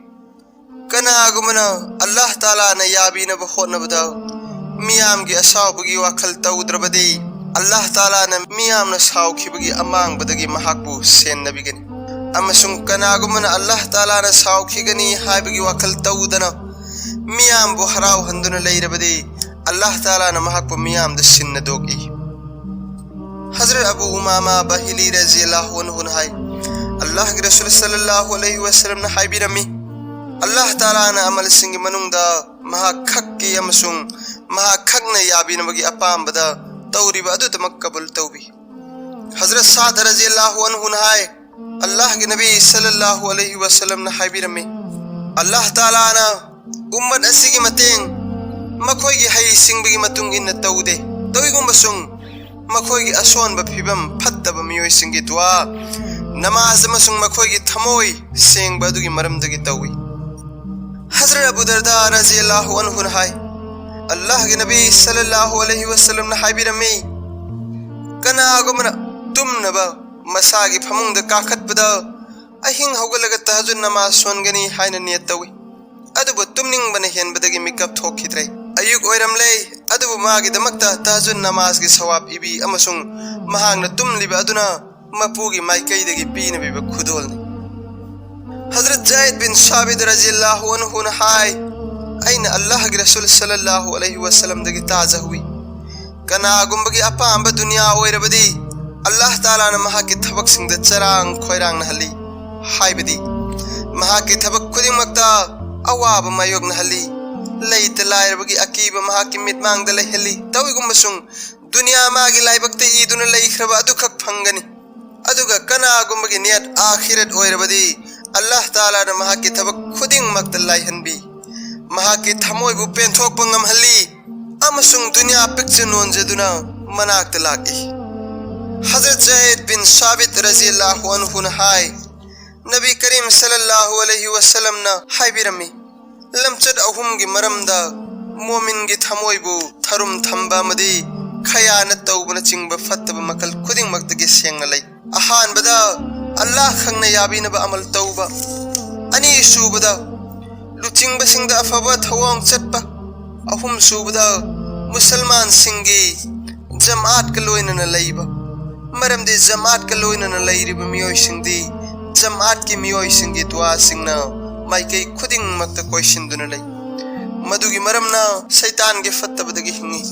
ꯀꯅꯥꯒꯨꯝꯕꯅ ꯑꯜꯂꯥꯍ ꯇꯥꯂꯥꯅ ꯌꯥꯕꯤꯅꯕ ꯍꯣꯠꯅꯕꯗ ꯃꯤꯌꯥꯝꯒꯤ ꯑꯁꯥꯎꯕꯒꯤ ꯋꯥꯈꯜ ꯇꯧꯗ꯭ꯔꯕꯗꯤ, ꯑꯜꯂꯥꯍ ꯇꯥꯂꯥꯅ ꯃꯤꯌꯥꯝꯅ ꯁꯥꯎꯈꯤꯕꯒꯤ ꯑꯃꯥꯡꯕꯗꯒꯤ ꯃꯍꯥꯛꯄꯨ ꯁꯦꯟꯅꯕꯤꯒꯅꯤ꯫ ꯑꯃꯁꯨꯡ ꯀꯅꯥꯒꯨꯝꯕꯅ ꯑꯜꯂꯥꯍ ꯇꯥꯂꯥꯅ ꯁꯥꯎꯈꯤꯒꯅꯤ ꯍꯥꯏꯕꯒꯤ ꯋꯥꯈꯜ ꯇꯧꯗꯅ ꯃꯤꯌꯥꯝꯕꯨ ꯍꯔꯥꯎꯍꯟꯗꯨꯅ ꯂꯩꯔꯕꯗꯤ, ꯑꯜꯂꯥꯍ ꯇꯥꯂꯥꯅ ꯃꯍꯥꯛꯄꯨ ꯃꯤꯌꯥꯝꯗ ꯁꯤꯟꯅꯗꯣꯛꯏ꯫" ꯍꯖꯔꯠ ꯑꯕꯨ ꯎꯃꯥꯃꯥ ꯕꯥꯍꯤꯂꯤ ꯔꯖꯤꯌꯜꯂꯥꯍꯨ ꯑꯟꯍꯨꯅ ꯍꯥꯏ, ꯑꯜꯂꯥꯍꯒꯤ ꯔꯁꯨꯜ ꯁꯜꯂꯜꯂꯥꯍꯨ ꯑꯂꯩꯍꯤ ꯋꯁꯜꯂꯝꯅ ꯍꯥꯏꯕꯤꯔꯝꯃꯤ, "ꯑꯜꯂꯥꯍ ꯇꯥꯂꯥꯅ ꯑꯃꯜꯁꯤꯡꯒꯤ ꯃꯅꯨꯡꯗ ꯃꯍꯥꯛ ꯈꯛꯀꯤ ꯑꯃꯁꯨꯡ ꯃꯍꯥꯛ ꯈꯛꯅ ꯌꯥꯕꯤꯅꯕꯒꯤ ꯑꯄꯥꯝꯕꯗ ꯇꯧꯔꯤꯕ ꯑꯗꯨꯗꯃꯛ ꯀꯕꯨꯜ ꯇꯧꯕꯤ꯫" ꯍꯖꯔꯠ ꯁꯥꯗ ꯔꯖꯤꯌꯜꯂꯥꯍꯨ ꯑꯟꯍꯨꯅ ꯍꯥꯏ, ꯑꯜꯂꯥꯍꯒꯤ ꯅꯕꯤ ꯁꯜꯂꯜꯂꯥꯍꯨ ꯑꯂꯩꯍꯤ ꯋꯁꯜꯂꯝꯅ ꯍꯥꯏꯕꯤꯔꯝꯃꯤ, "ꯑꯜꯂꯥꯍ ꯇꯥꯂꯥꯅ ꯎꯝꯃꯠ ꯑꯁꯤꯒꯤ ꯃꯇꯦꯡ, ꯃꯈꯣꯏꯒꯤ ꯍꯩꯁꯤꯡꯕꯒꯤ ꯃꯇꯨꯡ ꯏꯟꯅ ꯇꯧꯗꯦ꯫ ꯇꯧꯏꯒꯨꯝꯕꯁꯨꯡ ꯃꯈꯣꯏꯒꯤ ꯑꯁꯣꯟꯕ ꯐꯤꯕꯝ, ꯐꯠꯇꯕ ꯃꯤꯑꯣꯏꯁꯤꯡꯒꯤ ꯗꯨꯋꯥ, ꯅꯃꯥꯖ ꯑꯃꯁꯨꯡ ꯃꯈꯣꯏꯒꯤ ꯊꯃꯣꯏ ꯁꯦꯡꯕ ꯑꯗꯨꯒꯤ ꯃꯔꯝꯗꯒꯤ ꯇꯧꯏ꯫" ꯍꯖꯔꯠ ꯑꯕꯨ ꯗꯔꯗꯥ ꯔꯖꯤꯌꯜꯂꯥꯍꯨ ꯑꯟꯍꯨꯅ ꯍꯥꯏ, ꯑꯜꯂꯥꯍꯒꯤ ꯅꯕꯤ ꯁꯜꯂꯜꯂꯥꯍꯨ ꯑꯂꯩꯍꯤ ꯋꯁꯜꯂꯝꯅ ꯍꯥꯏꯕꯤꯔꯝꯃꯤ, "ꯀꯅꯥꯒꯨꯝꯕꯅ ꯇꯨꯝꯅꯕ ꯃꯁꯥꯒꯤ ꯐꯃꯨꯡꯗ ꯀꯥꯈꯠꯄꯗ ꯑꯍꯤꯡ ꯍꯧꯒꯠꯂꯒ ꯇꯍꯖꯨꯗ ꯅꯃꯥꯖ ꯁꯣꯟꯒꯅꯤ ꯍꯥꯏꯅ ꯅꯤꯌꯠ ꯇꯧꯏ, ꯑꯗꯨꯕꯨ ꯇꯨꯝꯅꯤꯡꯕꯅ ꯍꯦꯟꯕꯗꯒꯤ ꯃꯤꯀꯞ ꯊꯣꯛꯈꯤꯗ꯭ꯔꯦ꯫ ꯑꯌꯨꯛ ꯑꯣꯏꯔꯝꯂꯦ, ꯑꯗꯨꯕꯨ ꯃꯥꯒꯤꯗꯃꯛꯇ ꯇꯍꯖꯨꯗ ꯅꯃꯥꯖꯒꯤ ꯁꯋꯥꯕ ꯏꯕꯤ ꯑꯃꯁꯨꯡ ꯃꯍꯥꯛꯅ ꯇꯨꯝꯂꯤꯕ ꯑꯗꯨꯅ ꯃꯄꯨꯒꯤ ꯃꯥꯏꯀꯩꯗꯒꯤ ꯄꯤꯅꯕꯤꯕ ꯈꯨꯗꯣꯜꯅꯤ꯫" ꯍꯖꯔꯠ ꯖꯥꯏꯗ ꯕꯤꯟ ꯁꯥꯕꯤꯠ ꯔꯖꯤꯌꯜꯂꯥꯍꯨ ꯑꯟꯍꯨꯅ ꯍꯥꯏ, ꯑꯩꯅ ꯑꯜꯂꯥꯍꯒꯤ ꯔꯁꯨꯜ ꯁꯜꯂꯜꯂꯥꯍꯨ ꯑꯂꯩꯍꯤ ꯋꯁꯜꯂꯝꯗꯒꯤ ꯇꯥꯖꯍꯧꯏ, ꯀꯅꯥꯒꯨꯝꯕꯒꯤ ꯑꯄꯥꯝꯕ ꯗꯨꯅꯤꯌꯥ ꯑꯣꯏꯔꯕꯗꯤ, ꯑꯜꯂꯥꯍ ꯇꯥꯂꯥꯅ ꯃꯍꯥꯛꯀꯤ ꯊꯕꯛꯁꯤꯡꯗ ꯆꯔꯥꯡ ꯈꯣꯏꯔꯥꯡꯅꯍꯜꯂꯤ, ꯍꯥꯏꯕꯗꯤ ꯃꯍꯥꯛꯀꯤ ꯊꯕꯛ ꯈꯨꯗꯤꯡꯃꯛꯇ ꯑꯋꯥꯕ ꯃꯥꯌꯣꯛꯅꯍꯜꯂꯤ, ꯂꯩꯇ ꯂꯥꯏꯔꯕꯒꯤ ꯑꯀꯤꯕ ꯃꯍꯥꯛꯀꯤ ꯃꯤꯠꯃꯥꯡꯗ ꯂꯩꯍꯜꯂꯤ꯫ ꯇꯧꯏꯒꯨꯝꯕꯁꯨꯡ ꯗꯨꯅꯤꯌꯥ ꯃꯥꯒꯤ ꯂꯥꯏꯕꯛꯇ ꯏꯗꯨꯅ ꯂꯩꯈ꯭ꯔꯕ ꯑꯗꯨꯈꯛ ꯐꯪꯒꯅꯤ꯫ ꯑꯗꯨꯒ ꯀꯅꯥꯒꯨꯝꯕꯒꯤ ꯅꯤꯌꯠ ꯑꯥꯈꯤꯔꯠ ꯑꯣꯏꯔꯕꯗꯤ, ꯑꯜꯂꯥꯍ ꯇꯥꯂꯥꯅ ꯃꯍꯥꯛꯀꯤ ꯊꯕꯛ ꯈꯨꯗꯤꯡꯃꯛꯇ ꯂꯥꯏꯍꯟꯕꯤ, ꯃꯍꯥꯛꯀꯤ ꯊꯃꯣꯏꯕꯨ ꯄꯦꯟꯊꯣꯛꯄ ꯉꯝꯍꯜꯂꯤ, ꯑꯃꯁꯨꯡ ꯗꯨꯅꯤꯌꯥ ꯄꯤꯛꯆ ꯅꯣꯟꯖꯗꯨꯅ ꯃꯅꯥꯛꯇ ꯂꯥꯛꯏ꯫ ꯍꯖꯔꯠ ꯖꯥꯏꯗ ꯕꯤꯟ ꯁꯥꯕꯤꯠ ꯔꯖꯤꯌꯜꯂꯥꯍꯨ ꯑꯟꯍꯨꯅ ꯍꯥꯏ, ꯅꯕꯤ ꯀꯔꯤꯝ ꯁꯜꯂꯜꯂꯥꯍꯨ ꯑꯂꯩꯍꯤ ꯋꯁꯜꯂꯝꯅ ꯍꯥꯏꯕꯤꯔꯝꯃꯤ, ꯂꯝꯆꯠ ꯑꯍꯨꯝꯒꯤ ꯃꯔꯝꯗ ꯃꯣꯃꯤꯟꯒꯤ ꯊꯃꯣꯏꯕꯨ ꯊꯔꯨꯝ ꯊꯝꯕ ꯑꯃꯗꯤ ꯈꯌꯥꯅꯠ ꯇꯧꯕꯅꯆꯤꯡꯕ ꯐꯠꯇꯕ ꯃꯈꯜ ꯈꯨꯗꯤꯡꯃꯛꯇꯒꯤ ꯁꯦꯡꯅ ꯂꯩ꯫ ꯑꯍꯥꯟꯕꯗ, ꯑꯜꯂꯥꯍ ꯈꯪꯅ ꯌꯥꯕꯤꯅꯕ ꯑꯃꯜ ꯇꯧꯕ꯫ ꯑꯅꯤꯁꯨꯕꯗ, ꯂꯨꯆꯤꯡꯕꯁꯤꯡꯗ ꯑꯐꯕ ꯊꯧꯑꯣꯡ ꯆꯠꯄ꯫ ꯑꯍꯨꯝꯁꯨꯕꯗ, ꯃꯨꯁꯜꯃꯥꯟꯁꯤꯡꯒꯤ ꯖꯃꯥꯠꯀ ꯂꯣꯏꯅꯅ ꯂꯩꯕ꯫ ꯃꯔꯝꯗꯤ ꯖꯃꯥꯠꯀ ꯂꯣꯏꯅꯅ ꯂꯩꯔꯤꯕ ꯃꯤꯑꯣꯏꯁꯤꯡꯗꯤ ꯖꯃꯥꯠꯀꯤ ꯃꯤꯑꯣꯏꯁꯤꯡꯒꯤ ꯗꯨꯋꯥꯁꯤꯡꯅ ꯃꯥꯏꯀꯩ ꯈꯨꯗꯤꯡꯃꯛꯇ ꯀꯣꯏꯁꯤꯟꯗꯨꯅ ꯂꯩ꯫ ꯃꯗꯨꯒꯤ ꯃꯔꯝꯅ ꯁꯩꯇꯥꯟꯒꯤ ꯐꯠꯇꯕꯗꯒꯤ ꯍꯤꯡꯏ꯫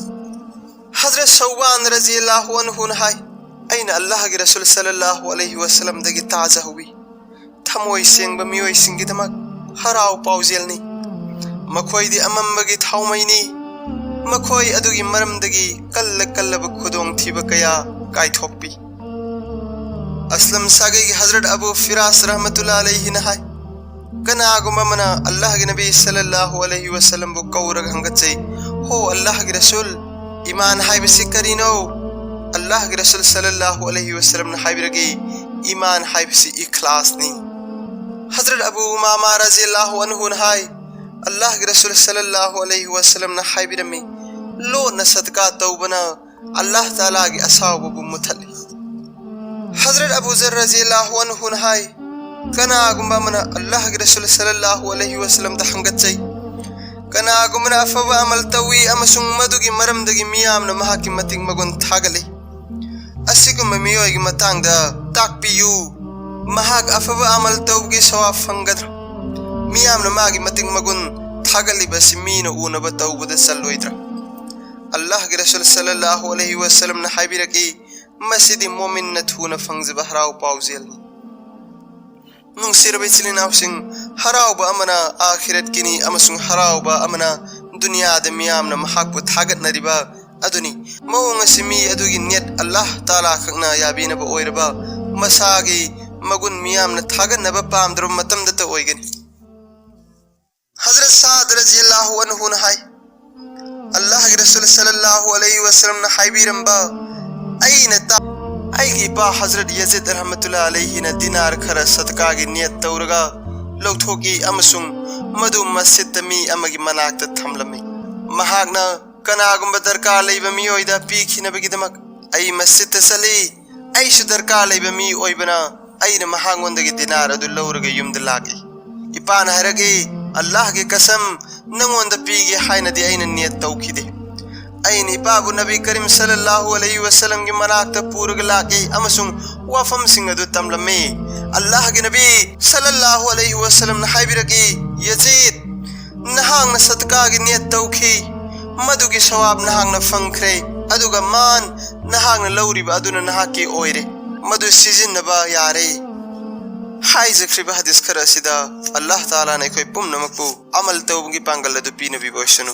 ꯍꯖꯔꯠ ꯁꯧꯕꯥꯟ ꯔꯖꯤꯌꯜꯂꯥꯍꯨ ꯑꯟꯍꯨꯅ ꯍꯥꯏ, ꯑꯩꯅ ꯑꯜꯂꯥꯍꯒꯤ ꯔꯁꯨꯜ ꯁꯜꯂꯜꯂꯥꯍꯨ ꯑꯂꯩꯍꯤ ꯋꯁꯜꯂꯝꯗꯒꯤ ꯇꯥꯖꯍꯧꯏ, ꯊꯃꯣꯏ ꯁꯦꯡꯕ ꯃꯤꯑꯣꯏꯁꯤꯡꯒꯤꯗꯃꯛ ꯍꯔꯥꯎ ꯄꯥꯎꯖꯦꯜꯅꯤ꯫ ꯃꯈꯣꯏꯗꯤ ꯑꯃꯝꯕꯒꯤ ꯊꯥꯎꯃꯩꯅꯤ꯫ ꯃꯈꯣꯏ ꯑꯗꯨꯒꯤ ꯃꯔꯝꯗꯒꯤ ꯀꯜꯂ ꯀꯜꯂꯕ ꯈꯨꯗꯣꯡꯊꯤꯕ ꯀꯌꯥ ꯀꯥꯏꯊꯣꯛꯄꯤ꯫ ꯑꯁꯂꯝ ꯁꯥꯒꯩꯒꯤ ꯍꯖꯔꯠ ꯑꯕꯨ ꯐꯤꯔꯥꯁ ꯔꯍꯃꯇꯨꯜꯂꯥ ꯑꯂꯩꯍꯤꯅ ꯍꯥꯏ, ꯀꯅꯥꯒꯨꯝꯕ ꯑꯃꯅ ꯑꯜꯂꯥꯍꯒꯤ ꯅꯕꯤ ꯁꯜꯂꯜꯂꯥꯍꯨ ꯑꯂꯩꯍꯤ ꯋꯁꯜꯂꯝꯕꯨ ꯀꯧꯔꯒ ꯍꯪꯒꯠꯆꯩ, "ꯍꯣ ꯑꯜꯂꯥꯍꯒꯤ ꯔꯁꯨꯜ, ꯏꯃꯥꯟ ꯍꯥꯏꯕꯁꯤ ꯀꯔꯤꯅꯣ?" ꯑꯜꯂꯥꯍꯒꯤ ꯔꯁꯨꯜ ꯁꯜꯂꯜꯂꯥꯍꯨ ꯑꯂꯩꯍꯤ ꯋꯁꯜꯂꯝꯅ ꯍꯥꯏꯕꯤꯔꯛꯏ, "ꯏꯃꯥꯟ ꯍꯥꯏꯕꯁꯤ ꯏꯈ꯭ꯂꯥꯁꯅꯤ꯫" ꯍꯖꯔꯠ ꯑꯕꯨ ꯎꯃꯥꯃꯥ ꯔꯖꯤꯌꯜꯂꯥꯍꯨ ꯑꯟꯍꯨꯅ ꯍꯥꯏ, ꯑꯜꯂꯥꯍꯒꯤ ꯔꯁꯨꯜ ꯁꯜꯂꯜꯂꯥꯍꯨ ꯑꯂꯩꯍꯤ ꯋꯁꯜꯂꯝꯅ ꯍꯥꯏꯕꯤꯔꯝꯃꯤ, ꯂꯣꯠꯅ ꯁꯗꯀꯥ ꯇꯧꯕꯅ ꯑꯜꯂꯥꯍ ꯇꯥꯂꯥꯒꯤ ꯑꯁꯥꯎꯕꯕꯨ ꯃꯨꯠꯊꯠꯂꯤ꯫ ꯍꯖꯔꯠ ꯑꯕꯨ ꯖꯔ ꯔꯖꯤꯌꯜꯂꯥꯍꯨ ꯑꯟꯍꯨꯅ ꯍꯥꯏ, ꯀꯅꯥꯒꯨꯝꯕ ꯑꯃꯅ ꯑꯜꯂꯥꯍꯒꯤ ꯔꯁꯨꯜ ꯁꯜꯂꯜꯂꯥꯍꯨ ꯑꯂꯩꯍꯤ ꯋꯁꯜꯂꯝꯗ ꯍꯪꯒꯠꯆꯩ, ꯀꯅꯥꯒꯨꯝꯕꯅ ꯑꯐꯕ ꯑꯃꯜ ꯇꯧꯏ ꯑꯃꯁꯨꯡ ꯃꯗꯨꯒꯤ ꯃꯔꯝꯗꯒꯤ ꯃꯤꯌꯥꯝꯅ ꯃꯍꯥꯛꯀꯤ ꯃꯇꯤꯛ ꯃꯒꯨꯟ ꯊꯥꯒꯠꯂꯤ, ꯑꯁꯤꯒꯨꯝꯕ ꯃꯤꯑꯣꯏꯒꯤ ꯃꯇꯥꯡꯗ ꯇꯥꯛꯄꯤꯌꯨ꯫ ꯃꯍꯥꯛ ꯑꯐꯕ ꯑꯃꯜ ꯇꯧꯕꯒꯤ ꯁꯋꯥꯕ ꯐꯪꯒꯗ꯭ꯔꯥ? ꯃꯤꯌꯥꯝꯅ ꯃꯥꯒꯤ ꯃꯇꯤꯛ ꯃꯒꯨꯟ ꯊꯥꯒꯠꯂꯤꯕ ꯑꯁꯤ ꯃꯤꯅ ꯎꯅꯕ ꯇꯧꯕꯗ ꯆꯜꯂꯣꯏꯗ꯭ꯔꯥ? ꯑꯜꯂꯥꯍꯒꯤ ꯔꯁꯨꯜ ꯁꯜꯂꯜꯂꯥꯍꯨ ꯑꯂꯩꯍꯤ ꯋꯥꯁꯂꯝꯅ ꯍꯥꯏꯕꯤꯔꯛꯏ, ꯃꯁꯤꯗꯤ ꯃꯣꯃꯤꯟꯅ ꯊꯨꯅ ꯐꯪꯖꯕ ꯍꯔꯥꯎ ꯄꯥꯎꯖꯦꯜꯅꯤ꯫ ꯅꯨꯡꯁꯤꯔꯕ ꯏꯆꯤꯜ ꯏꯅꯥꯎꯁꯤꯡ, ꯍꯔꯥꯎꯕ ꯑꯃꯅ ꯑꯥꯈꯤꯔꯠꯀꯤꯅꯤ ꯑꯃꯁꯨꯡ ꯍꯔꯥꯎꯕ ꯑꯃꯅ ꯗꯨꯅꯤꯌꯥꯗ ꯃꯤꯌꯥꯝꯅ ꯃꯍꯥꯛꯄꯨ ꯊꯥꯒꯠꯅꯔꯤꯕ ꯑꯗꯨꯅꯤ꯫ ꯃꯑꯣꯡ ꯑꯁꯤ ꯃꯤ ꯑꯗꯨꯒꯤ ꯅꯤꯌꯠ ꯑꯜꯂꯥꯍ ꯇꯥꯂꯥ ꯈꯛꯅ ꯌꯥꯕꯤꯅꯕ ꯑꯣꯏꯔꯕ ꯃꯁꯥꯒꯤ ꯃꯒꯨꯟ ꯃꯤꯌꯥꯝꯅ ꯊꯥꯒꯠꯅꯕ ꯄꯥꯝꯗ꯭ꯔꯕ ꯃꯇꯝꯗꯇ ꯑꯣꯏꯒꯅꯤ꯫ ꯍꯖꯔꯠ ꯁꯥꯗ ꯔꯖꯤꯌꯜꯂꯥꯍꯨ ꯑꯟꯍꯨꯅ ꯍꯥꯏ, ꯑꯜꯂꯥꯍꯒꯤ ꯔꯁꯨꯜ ꯁꯜꯂꯜꯂꯥꯍꯨ ꯑꯂꯩꯍꯤ ꯋꯥꯁꯂꯝꯅ ꯍꯥꯏꯕꯤꯔꯝꯕ, ꯑꯩꯅ ꯇꯥ-, ꯑꯩꯒꯤ ꯏꯄꯥ ꯍꯖꯔꯠ ꯌꯖꯤꯗ ꯔꯍꯃꯇꯨꯜꯂꯥ ꯑꯂꯩꯍꯤꯅ ꯗꯤꯅꯥꯔ ꯈꯔ ꯁꯗꯀꯥꯒꯤ ꯅꯤꯌꯠ ꯇꯧꯔꯒ ꯂꯧꯊꯣꯛꯏ ꯑꯃꯁꯨꯡ ꯃꯗꯨ ꯃꯁꯖꯤꯗꯇ ꯃꯤ ꯑꯃꯒꯤ ꯃꯅꯥꯛꯇ ꯊꯝꯂꯝꯃꯤ꯫ ꯃꯍꯥꯛꯅ ꯀꯅꯥꯒꯨꯝꯕ ꯗꯔꯀꯥꯔ ꯂꯩꯕ ꯃꯤꯑꯣꯏꯗ ꯄꯤꯈꯤꯅꯕꯒꯤꯗꯃꯛ ꯑꯩ ꯃꯁꯖꯤꯗꯇ ꯆꯠꯂꯤ꯫ ꯑꯩꯁꯨ ꯗꯔꯀꯥꯔ ꯂꯩꯕ ꯃꯤ ꯑꯣꯏꯕꯅ ꯑꯩꯅ ꯃꯍꯥꯛꯉꯣꯟꯗꯒꯤ ꯗꯤꯅꯥꯔ ꯑꯗꯨ ꯂꯧꯔꯒ ꯌꯨꯝꯗ ꯂꯥꯛꯏ꯫ ꯏꯄꯥꯅ ꯍꯥꯏꯔꯛꯏ, "ꯑꯜꯂꯥꯍꯒꯤ ꯀꯁꯝ, ꯅꯪꯉꯣꯟꯗ ꯄꯤꯒꯦ ꯍꯥꯏꯅꯗꯤ ꯑꯩꯅ ꯅꯤꯌꯠ ꯇꯧꯈꯤꯗꯦ꯫" ꯑꯩꯅ ꯏꯄꯥꯕꯨ ꯅꯕꯤ ꯀꯔꯤꯝ ꯁꯜꯂꯜꯂꯥꯍꯨ ꯑꯂꯩꯍꯤ ꯋꯥꯁꯂꯝꯒꯤ ꯃꯅꯥꯛꯇ ꯄꯨꯔꯒ ꯂꯥꯛꯏ ꯑꯃꯁꯨꯡ ꯋꯥꯐꯝꯁꯤꯡ ꯑꯗꯨ ꯇꯝꯂꯝꯃꯤ꯫ ꯑꯜꯂꯥꯍꯒꯤ ꯅꯕꯤ ꯁꯜꯂꯜꯂꯥꯍꯨ ꯑꯂꯩꯍꯤ ꯋꯥꯁꯂꯝꯅ ꯍꯥꯏꯕꯤꯔꯛꯏ, "ꯌꯖꯤꯗ, ꯅꯍꯥꯛꯅ ꯁꯗꯀꯥꯒꯤ ꯅꯤꯌꯠ ꯇꯧꯈꯤ, ꯃꯗꯨꯒꯤ ꯁꯋꯥꯕ ꯅꯍꯥꯛꯅ ꯐꯪꯈ꯭ꯔꯦ, ꯑꯗꯨꯒ ꯃꯥꯟ ꯅꯍꯥꯛꯅ ꯂꯧꯔꯤꯕ ꯑꯗꯨꯅ ꯅꯍꯥꯛꯀꯤ ꯑꯣꯏꯔꯦ, ꯃꯗꯨ ꯁꯤꯖꯤꯟꯅꯕ ꯌꯥꯔꯦ" ꯍꯥꯏꯖꯈ꯭ꯔꯤꯕ ꯍꯗꯤꯁ ꯈꯔ ꯑꯁꯤꯗ ꯑꯜꯂꯥꯍ ꯇꯥꯂꯥꯅ ꯑꯩꯈꯣꯏ ꯄꯨꯝꯅꯃꯛꯄꯨ ꯑꯃꯜ ꯇꯧꯕꯒꯤ ꯄꯥꯡꯒꯜ ꯑꯗꯨ ꯄꯤꯅꯕꯤꯕ ꯑꯣꯏꯁꯅꯨ꯫